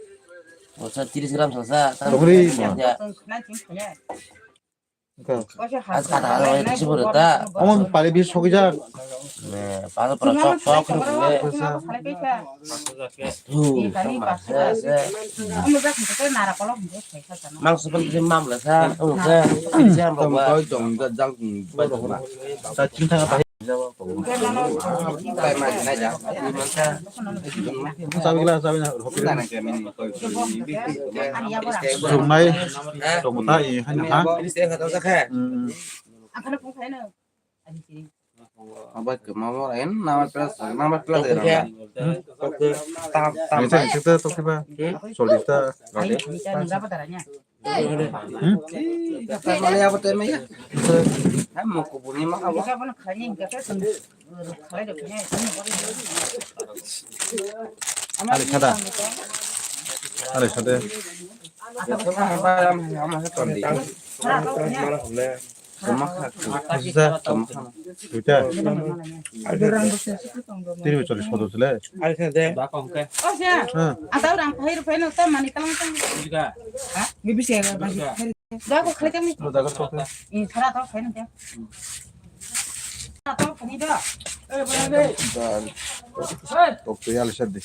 O sa tiris gram sa sa. Dogri. Ya. Nine chin khne. Wngkha. As kata haro kisi boro ta. Omo pari bi sokijak. Ne, pada pura sok sok ni bole. Wngkha. Thu, sama se se. Mang sepel kisi mam le sa, ung se, kisi ham rok ba. Tong jang. Ta ching thang ta. Sabigla, sabigla. Jumnai, tongmota, i, haino, ha? Hmm. Abai ke mamo, en, nama plus, nama plus, ya, nama. Hmm? Tam, tam. Ini saya cerita, toke ba. Hmm? Solista. Hmm? Mana apa tuh, emang, ya? Hai, mau kubuni mah apa? Ada sada. Ada sada. Mana, mana, mana, mana, mana, mana, mana, mana, mana, mana, Tama kha. Tama kha. Duita. Tiri bo cholish kotor chile. Ari kha de. Ba kong ke. O se. Ha. Ata orang kahir phai no ta mani kalang tang. Jika. Ha? Ni bisi ya. Da ko khai tang ni. Lo da ko to. Ni thara to khai no de. Thara to khai ni da. Eh, bana de. Da. Hei. To pe al shadi.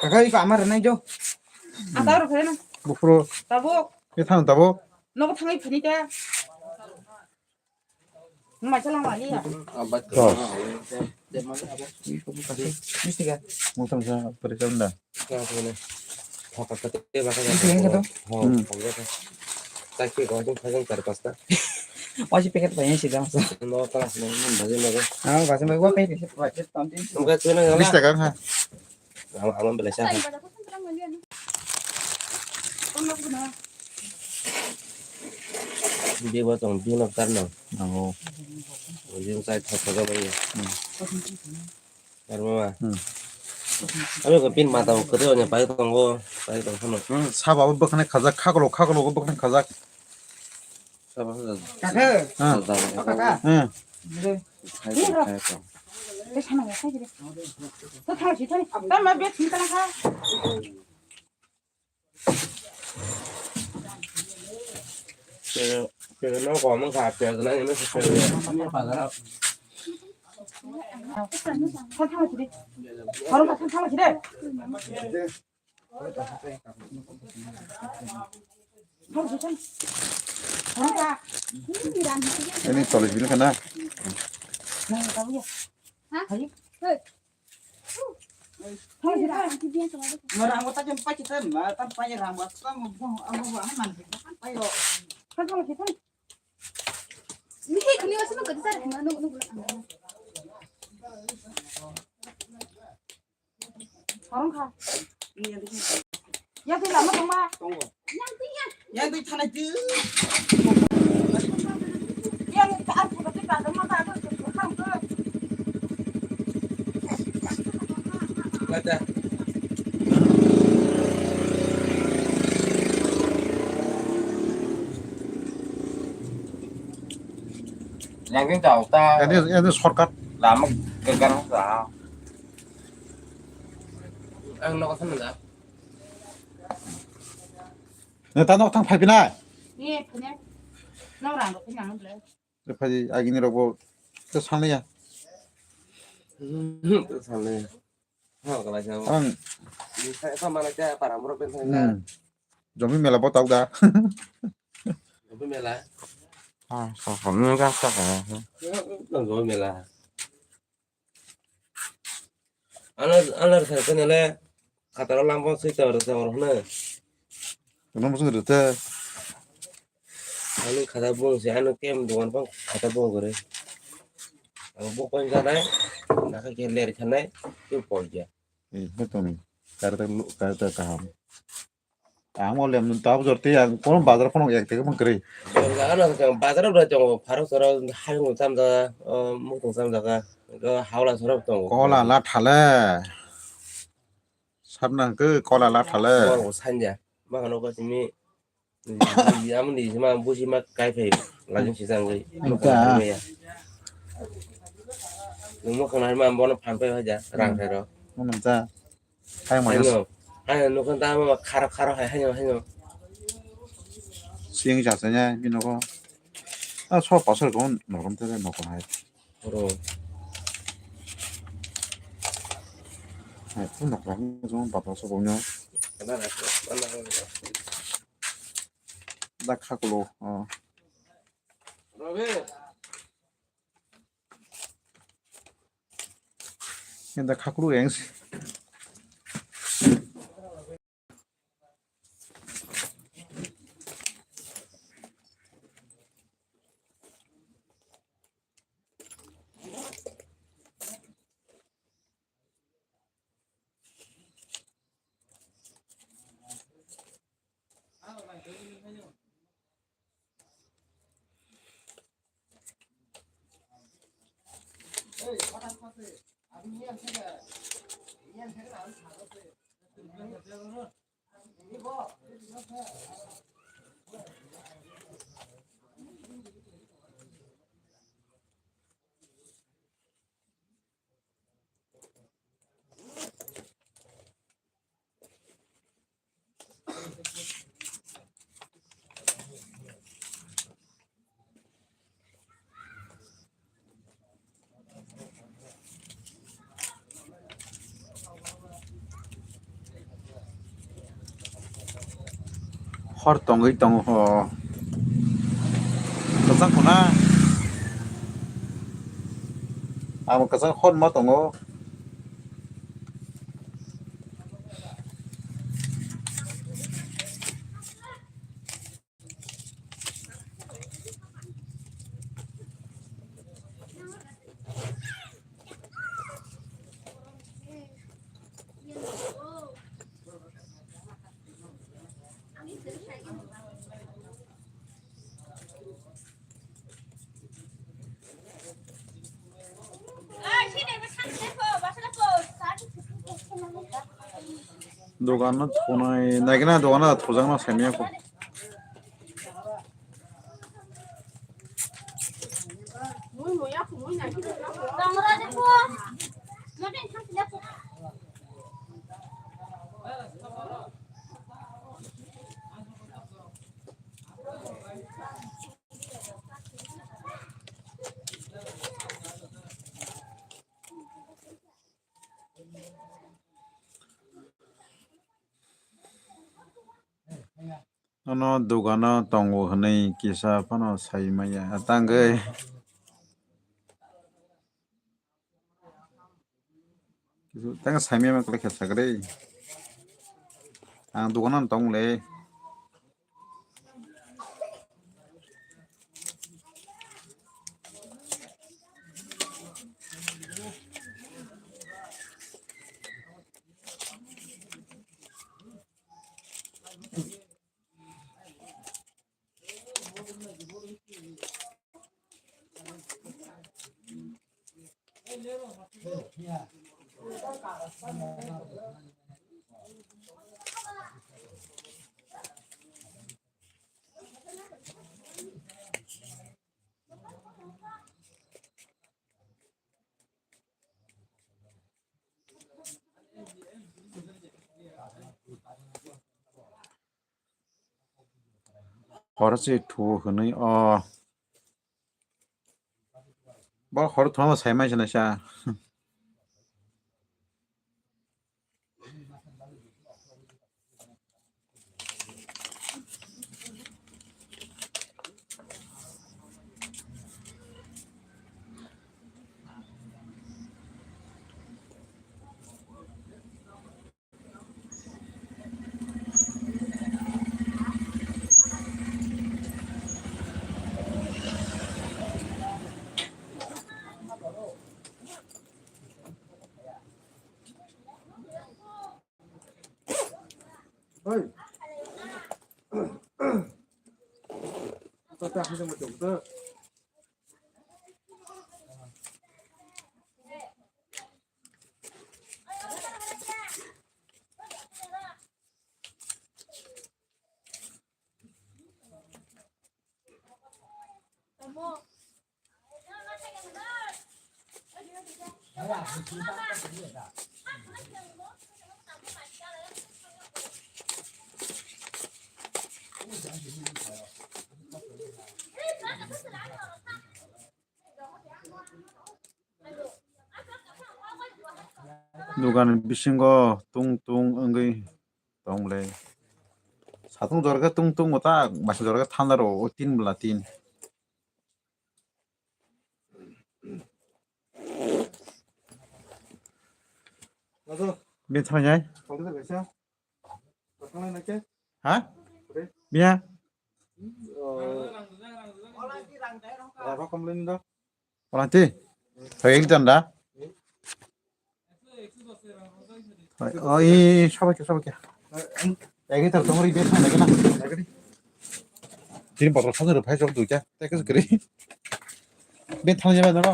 Kakai ka amar nai jo. Ata ro khai no. Bufro. Tabuk. Ke thang tabuk. Nogo thangwi phani ta. Nung mai chalang wali ya. Tos. Misti ka? Mung thang sa pari chalang da. Misti ka to? Hmm. Wasi packet bai si jam sa. No, kelas no, no, bagi, bagi. Ah, basi bagi, wah, packet, packet, tamtin. Nung ka chuna. Misti ka ha? Ama, ama belai sa. Di bo tong, di no kar no. Oh. Di no sai thok thok ba ya. Hmm. Kar ma. Hmm. Ami ko pin mata ko kre ne pai tong go, pai tong khano. Hmm, saba bo bwkhani khajak, khaklo, khaklo bo bwkhani khajak. Saba khajak. Kaka. Ah. Saba. O kaka. Hmm. Dre. Khai khai khai. Te sana ya khai dre. To thang si thang. Ta ma be thin kana kha. Pero, pero no como kha, pero no me se pero. Thang thang si de. Thang thang si de. Ini tulis dulu kena. Horong kha. Yang twi lama tongma. Tongo. Yang twi ya. Yang twi thanai twi. Yang twi ar phuka twi ka tongma ba ko khang ko. Kata. Yang twi tau ta. Yang twi, yang twi shortcut. Lama gegar sa. Ang nok sana da. Ne ta nok thang phai pina. Ni phai ne. Nok rang rok phai nang le. Phai agini rok bo to sanliya. To sanliya. Ha kala sa. Ang. Ni sa sa mana cha para moro pen sa. Hmm. Jomi mela bo tau da. Mela. Ah, so, so, nung ka sa ka. Nang go mela. Ana, ana sa ka nale. Khataro lang bang sui tawar tawar hna. Ano musu rute. Ano khata bung se ano kem dukan bang khata bung gore. Ang buk pan janai. Naka ke ler khanai. Tu pol ja. Eh, betul ni. Karta lu, karta kaham. Ang olem nun tau jorti ang kono bazar kono ek teke mangkri. Ang jaga na kang bazar udah jong pharo soro hayung samjaga, mukung samjaga, hawla soro tong. Kola la thale. Sabna ke kola la thale. Kola sanja. Makano ko timi. Amni sima busi ma kai phai. Lajing sisang gai. Engka. Nung mukang nai ma bono phan phai haja rang thai ro. Mano ja. Hai mo. Haino. Haino nukhan ta ma kharo kharo hai haino haino. Sing ja sanya bino ko. A so pasal ko norom te nokon hai. Oro. Hai tu nokon jong bapa so bonyo. Kana na. Da khakulo. Oh. Robe. Enda khaklu engs. Hor tongwi tongo ho. Kwchang khuna. Abo kwchang hor ma tongo. Dogan no thunai, naikhe na dogan no thujakno saimanya kho. Ano dogano tongo hwnwi kisa phano sai maya tangwi. Tang saimaya kwlai khe sakri. Ang dogano tong le. Horo se thu hwnwi o. Bo horo thoma sai mai sina sa. Oi. Ata ta hajang ma chok ta. Dogan bisingo tung tung wngwi tong le. Satung jora khe tung tung ta, masa jora khe thanda rw o tin bwla tin. Bini thang nai? Ha? Biya? Oranti? Thoi ek janda? Oi, sabai khe, sabai khe. Ek litre tong ri, bini thang nai khe na. Tini botol thang ri, phai sok duita, tei khe kwrwi. Bini thang nai ba noro.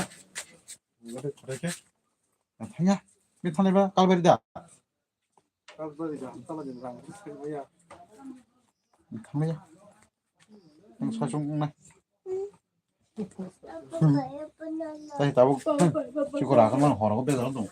Thang ya. Bini thang nai ba, kalbari da. Thanglaiya. Ang sasung wngnai. Tei tabuk chikora khe mano horo khe bejaro tong.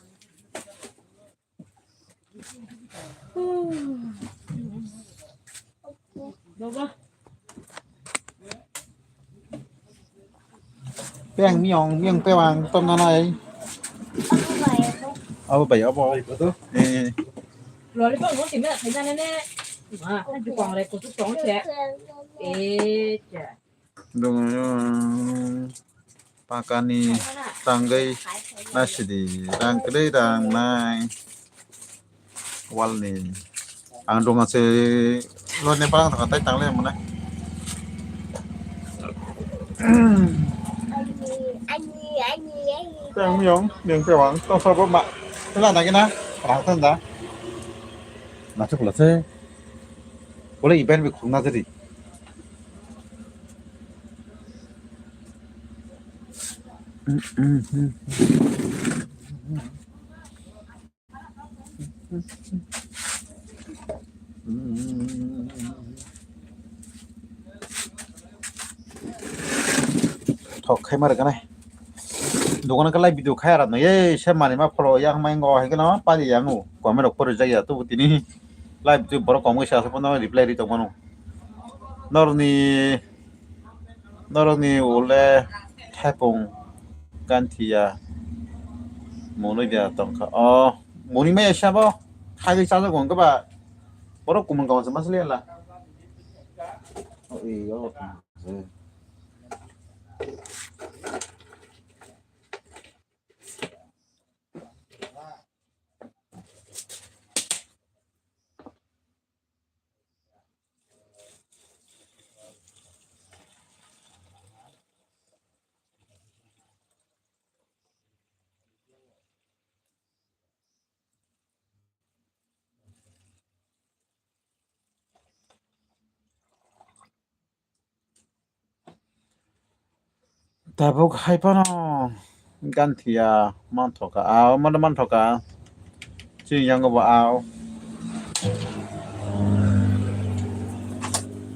Peng miyong, miyong pewang, tom nanai. Abo bai, abo bai, abo bai, abo. Eh. Lollipop mo simi na khaina ne ne. Ma, dukang re kutu tong che. Eh, che. Dong, pakani tangwi nasidi, rang kwrwi rang nai. Wal ni. Ang dungo se lo ne parang thangkha tai tangle mane. Tang yong, yong pe wang, to sabo ma. Tela na kena, rang tanda. Nachu kula se. Bole event bi khungna jari. Thok khai ma rwgani. Dogan khe live video khai arat no ye se mani ma follow yang ma ingo hai khe no pali yang o comment rok pori jak ya tubu tini live video borok kom khe sa asuk phano reply ri tong mano. Norni Norokni ule thepung ganthi ya mwnwi da tongkha. O mwnwi maya sabo thagwi chajago hwnkhe ba borok kumung kaisa masle la. O, e, o, Tabuk hai phano ganthi ya manthoka, a, omo manthoka. Chini yango bo a, o.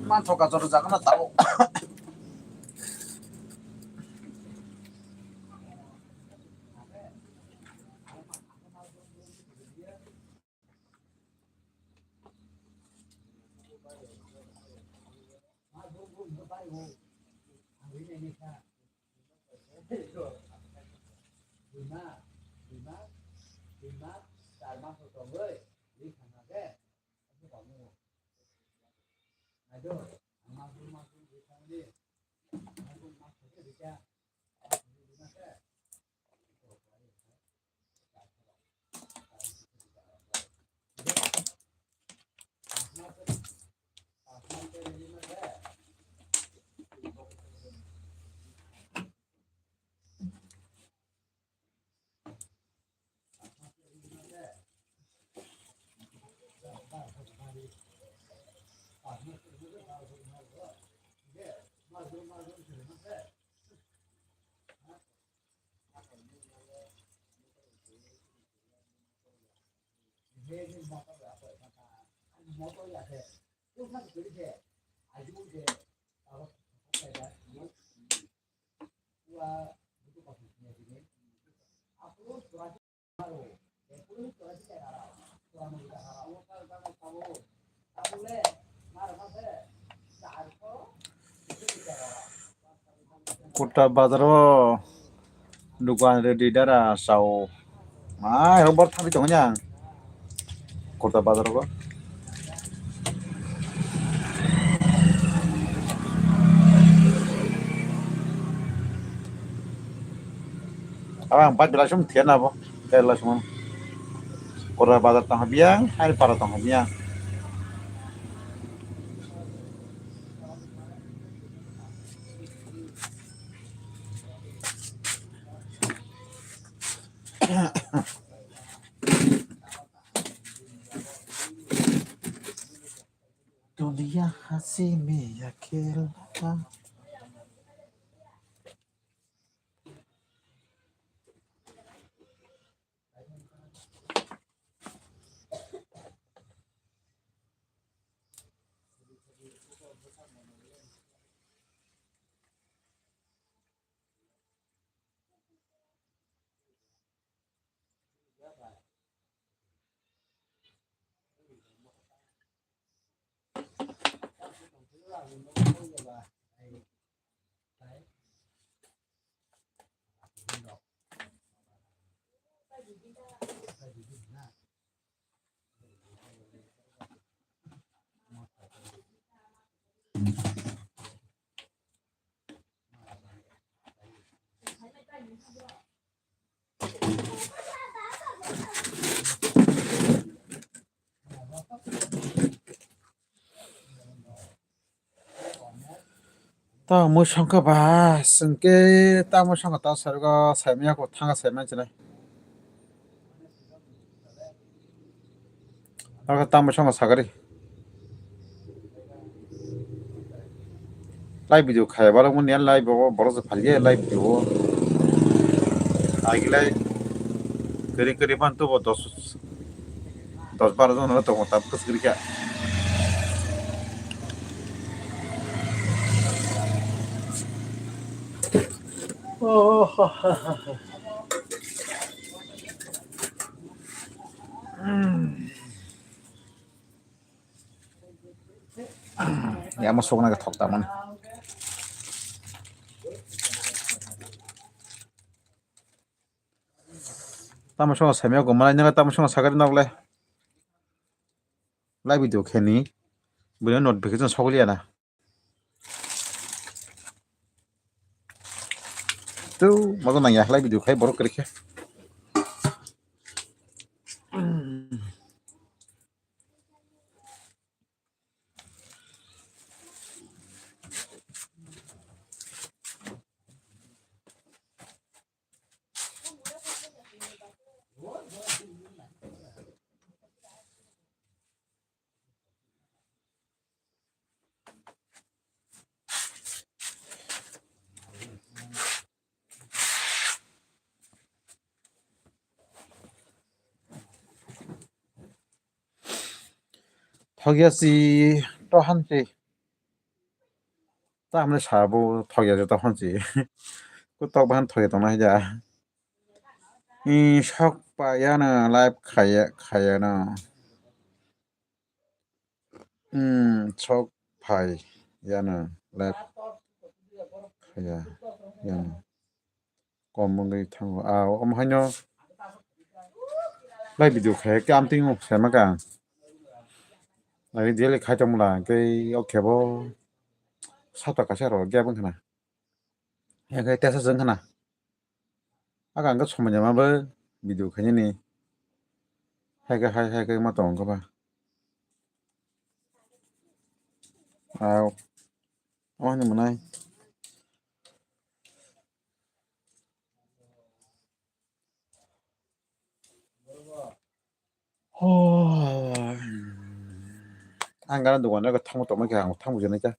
Manthoka joto jaga na tabuk. Kota bazar o dukan rwdi dara sao. Mai rok bor thangwi tongo yang. Kota bazar o. Abo ang bike belai song thia na bo. Belai song. Kota bazar tong biang, hai para tong biang. Dunia hasi me ya khel. Ta mwsang kha ba, sengke ta mwsang kha ta sargo saimanya ko thanga saiman chinai. Aro tamo songkha sagari. Live video khaya bala muni live bo borok se phalye live video. Agi lai kari kari ban tubo dos dos baro jon tongo tam kwchwrwi kha. Oh. Yamo sokna khe thok tamani. Tamo song saimaya ko malai nang tamo song sagari nok le. Live video kheni. Bini notification sokliya na. Tu mago nang ya live video khai borok kiri khe. Thokya si tohan si. Ta hamle sabo thokya si tohan si. Kutok bahan thokya tongna haja. I sok pa yana live khaya khaya no. Hmm, sok phai yana live khaya yana. Kom wngwi thango. Ah, omo haino live video khe khe amtwingo saima ka. Nai daily khai tongmwla tei o khe bo sapta kaisa rw gap wngkha na. Hakhe tesa se wngkha na. Aga ang khe somoi jama bo video khainani. Hai khe hai hai khe ma tong kha ba. Ah, omo hinwi mwnai. Oh. Ang gana dogan no thangma tongma khe ang thang bujinai kha.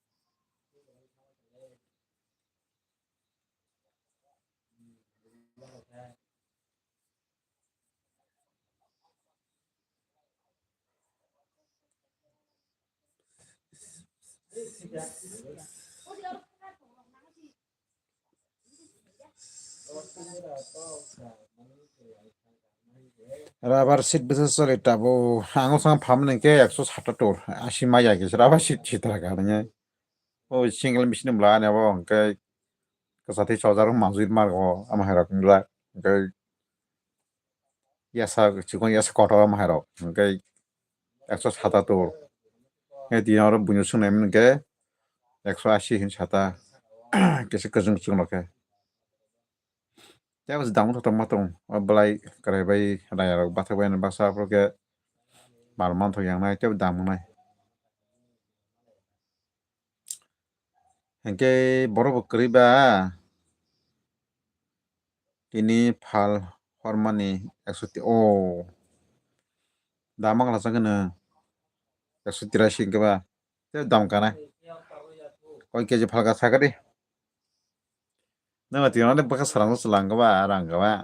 Rubber sheet bwsa choli tabuk. Ang o swkang phamani hwnkhe ekso sata tor, asi maya kisa rubber sheet sitra ka nini. O single machine bwla ani abo hwnkhe kwchati chojak manjui margo ama hai rok wngla. Hwnkhe yasa chikon yasa kotor ama hai rok. Hwnkhe ekso sata tor. Hwnkhe tini oro buino swngnai hwnkhe ekso asi hin sata. Kisa kwchwng kwchwng rok khe. Tei bo se dam wngthotok ma tong, o belai kwrai bai raya rok bathak bai baksa aphuru khe mal manthok yang nai tei bo dam wngnai. Hinkhe borok bo kwrwi ba tini phal hormani ekso ti-, o dam wngla chang kheno ekso tirashi hinkhe ba tei dam kana koi keji phalka sakadi. Nang tini ani bwkha sarang se lang ba rang ba.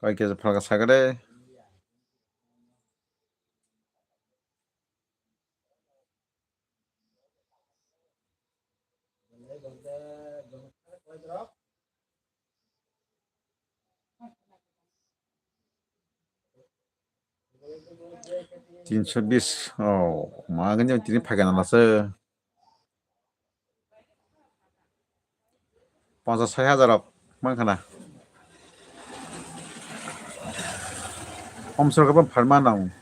Koi keji phalka sakadi. Tinso bis, oh, ma gani tini phaikha nang se. Ponchas sai hajar rok mankha na. Om sor kapan pharma nang.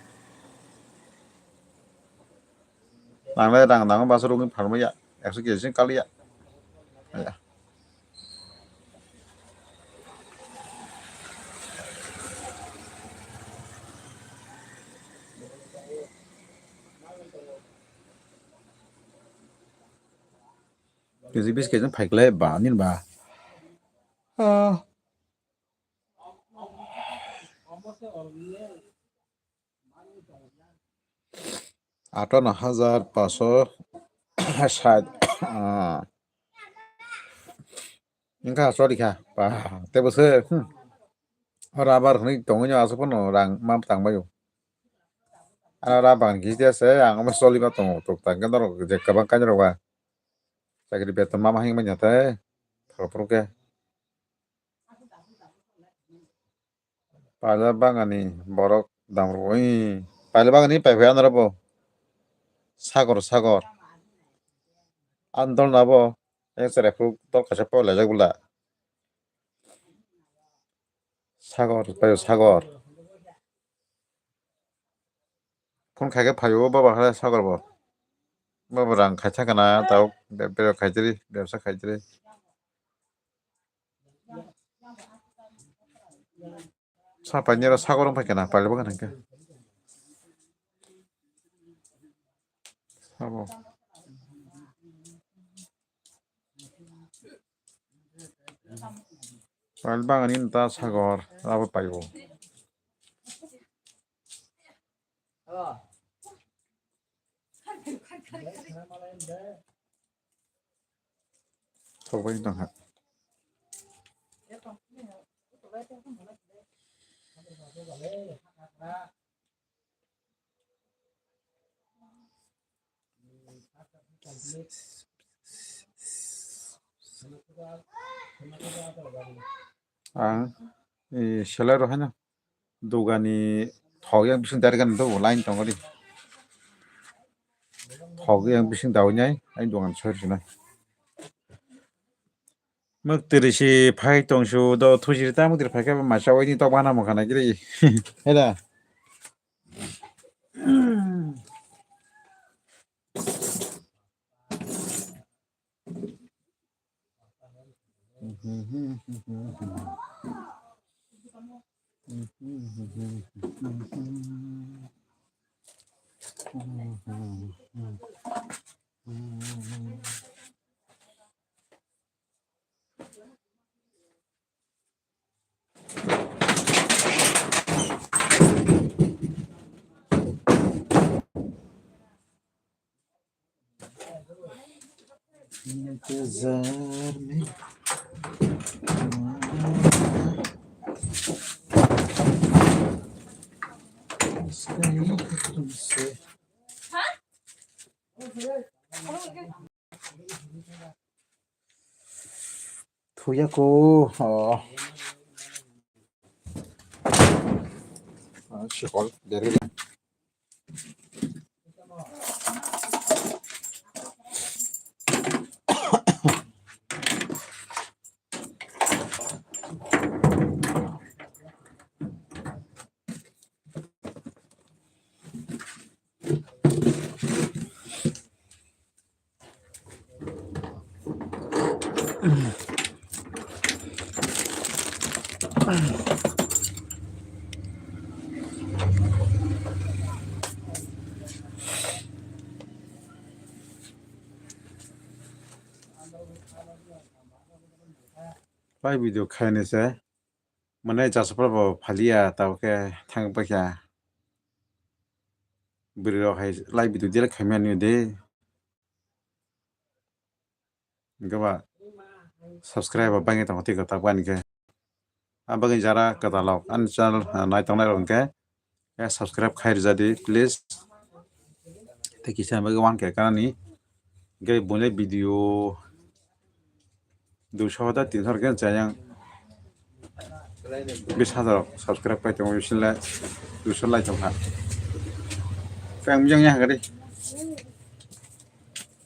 Nangle rang nang ba sor rok pharma ya. Ekso kg kali ya. Ya. Kg bis kg phaiklai ba nini ba. Ah. Athano hajar paso sat. Ah. Wngkha chori kha. Ba, tei bo se, hmm. O rubber hwnwi tongwi no aswk phano rang ma tang bai o. Ano rubber hwn khe se ang omo choli ma tongo, tok tang khe norok je kwbang kai norok ba. Chakri beton ma ma hwnwi manya tei. Thok phuru khe. Paila bagani borok dam rwo, ee, paila bagani pai phai anw rw bo. Sagor, sagor. Ang dol na bo, ee, chwrai phuru dol kaisa pailajak bwla. Sagor, paio sagor. Phone khai khe phaio baba hai sagor bo. Baba rang khaisa kana tao be-, be-, khaitri, bebsa khaitri. Sa painero sagor wng paikha na, pailabakha hwnkhe. Sabo. Pailbangani ta sagor, abo paibo. Thokbai tongkha. Ang, eh, selai rw haino. Dogani thok yang bising dari kan do line tong di. Thok yang bising dawi nai, ai dogan soi rwsina. Mwktwiri si phai tong su do thusi ta mwktwiri phai khe ma chawi ni tok bana mo khana giri. Heda. इंतजार में तुम्हारा, इसका ही तुमसे। Thuya ko, oh. Ah, si hol, dari. Pai video khaini se. Mane jasopra bo phaliya, tabo khe thang paikha. Bwrwi rok hai live video delete khaimani de. Hwnkhe ba subscribe bo bangwi tongo tei kwtal bani khe. Abagwi jara kwtal rok ani channel, ah, nai tongnai rok hwnkhe, eh, subscribe khai rwjadi please. Tei kisa bagwi one K kanani. Hwnkhe buini video Duiso da tinso khe chayang. Bis hazar rok subscribe kai tongo, bisinle duiso lai tongkha. Khe ang bijang ya hagari.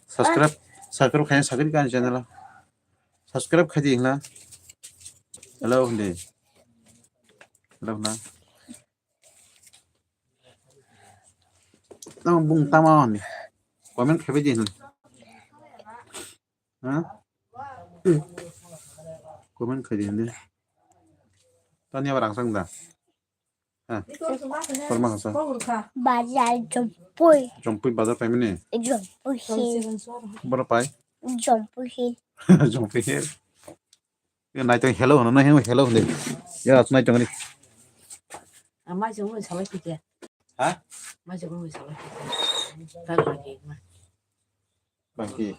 Subscribe, subscribe khai sakri kan channel. Subscribe khai di hla. Hello, hindi. Hello, na. Tamo bung tamo ni. Comment khai di hla. Ha? Comment khai di hindi. Tani abar ang sang da. Ha? Korma hasa. Bazar Jompui. Jompui bazar pai mani. Jompui hill. Boro pai. Jompui hill. Jompui hill. Yo nai tong hello hono, no hello hono. Ya nai tong ni. Amai jong salai kike. Ha? Amai jong salai kike. Bangki.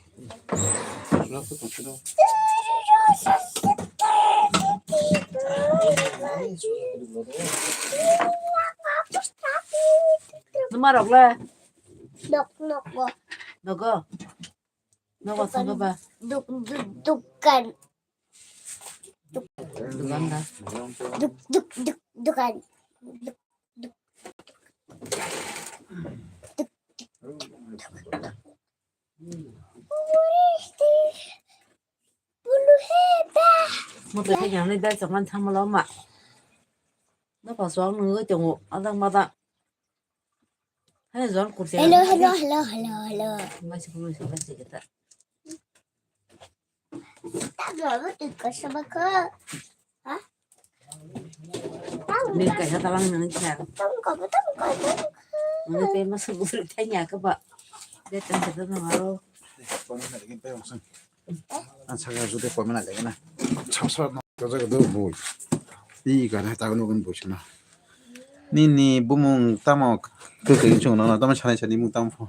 Numa rok le. Nok, nok, nok. Nogo. Nogo thang ba. Duk, duk, dukan. Dukan da. Duk, duk, duk, dukan. Duk, duk. Duk, duk, duk. Bulu heda. Mo to khe yang ni dai chokman thang malo ma. No pa suang nungwi tongo adang madang. Hai zon kursi. Hello, hello, hello, hello, hello. Mai se mai se mai se kita. Tamo abo twi kosa bwkha. Ha? Ni kaisa talang nang kya. Tamo ko, tamo ko, tamo ko. Ni pe mas buri thanya ka ba. De tan de no aro. Ang saka jude comment na lagi na. Chap chap no jaga do bui. I ga na ta no gun bui na. Nini bumung tamo kwtwi chwng no tamo sanai sani mung tamo pho.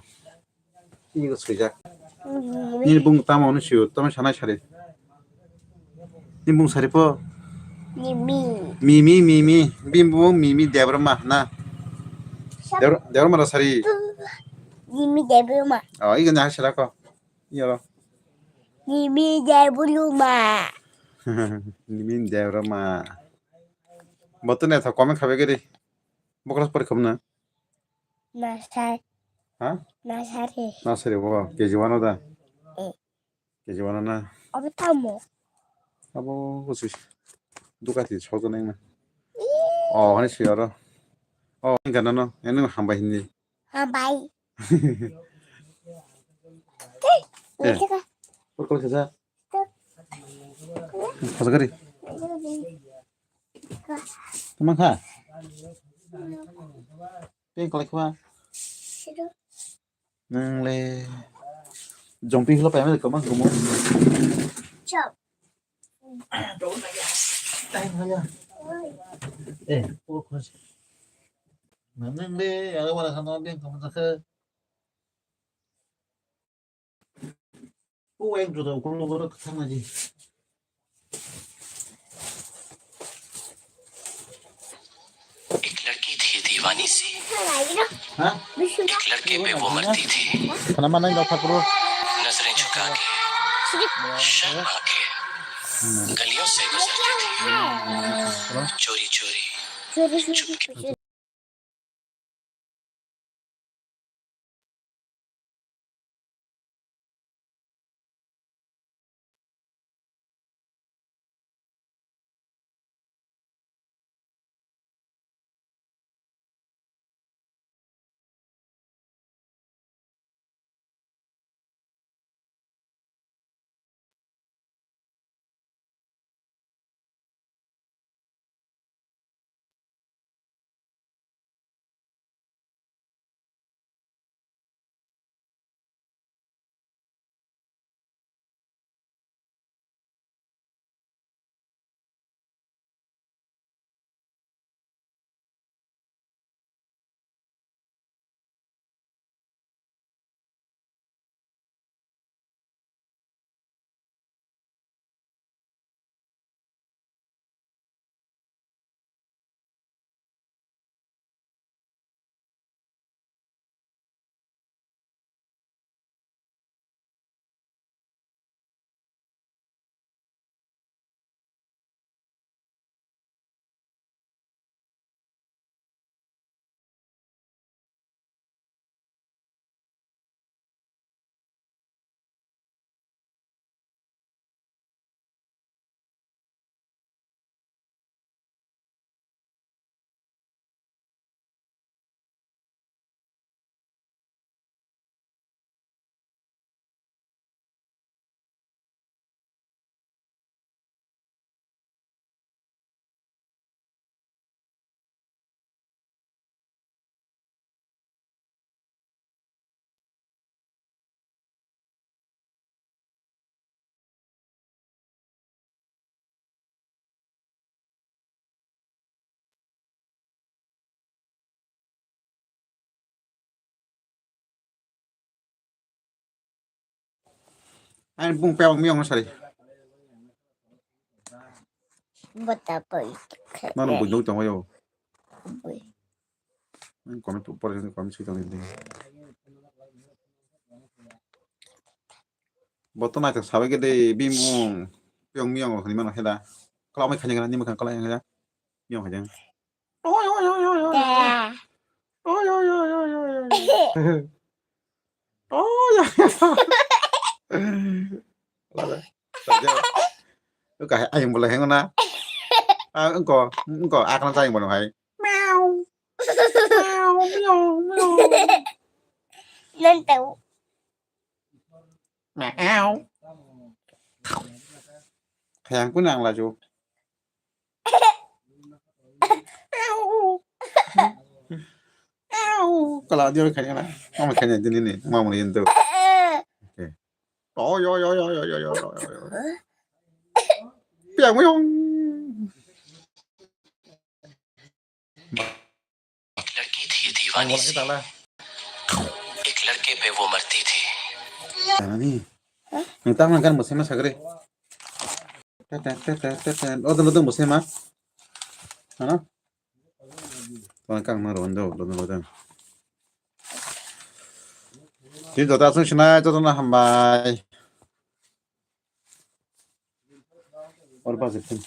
Ego swijak. Nini bung tamo hwnwi sio, tamo sanai sari. Nini bung sari po? Mimi. Mimi, Mimi. Bini bung Mimi Debbarma na. Debbar-, Debbarma ra sari. Mimi Debbarma. Oh, ego na sara ko. Iyo ro. Mimi Debbarma. Mimi Debbarma. Boto ne tho comment khabe gari. Bokras pori khum na. Nasar. Ha? Nasari. Nasari bo, K G one o da? Eh. K G one o na? Abo tamo. Abo kusi. Duka ti soto neng na. Ih. Oh, hani si oro. Oh, ini gana no. Ini hambai hindi. Hambai. Eh. Ini ka. Por kol kesa. Tuh. Kasa kari. Ini ka. Teman ka? Tei kwlai khwa. Nwng le jompi hwla paimani kwbang kwbang. Chop. Eh, o khos. Nwng le yago bara khano beng kwbang jakhe. O, ek juta ukulok oro kwthang nai di. एक लड़की थी दीवानी सी। Ha? एक लड़के पे वो मरती थी। Khana manai da thakro. नजरें झुका के, शर्मा के, गलियों से गुजरती थी। चोरी चोरी, चुपके। Ani bung pebang miyong no sari. Bata poi. Mano bung dong tong yo. Bui. Ang comment pore comment si tong di. Boto nai tak sabai ke de bimung piyong miyong hwnwi mano heda. Kala mai khanya ni mukha kala yang heda. Miyong heda. Oi oi oi oi oi. Da. Oi oi oi oi oi. Oi oi oi. Lala. Lala. Uka hai ayung bolai hengna. Ah, engko, engko akna jai bono hai. Meow. Meow, meow, meow. Nang tahu. Meow. Hayang pun ang laju. Meow. Meow. Kalau dia kanya na, mama kanya dini ni, mama ni itu. Okay. Oh, yo, yo, yo. Piang, piang. एक लड़की थी दीवानी सी। एक लड़के पे वो मरती थी। Nani? Nang tang nang kan bosai ma sagre. Tet, tet, tet, tet, tet, tet. Oh, dong, dong, bosai ma. Ano? Tang kang ma ron do, do, do, do. Tini joto aswk sinai, jotono hambai. Or bajik phin.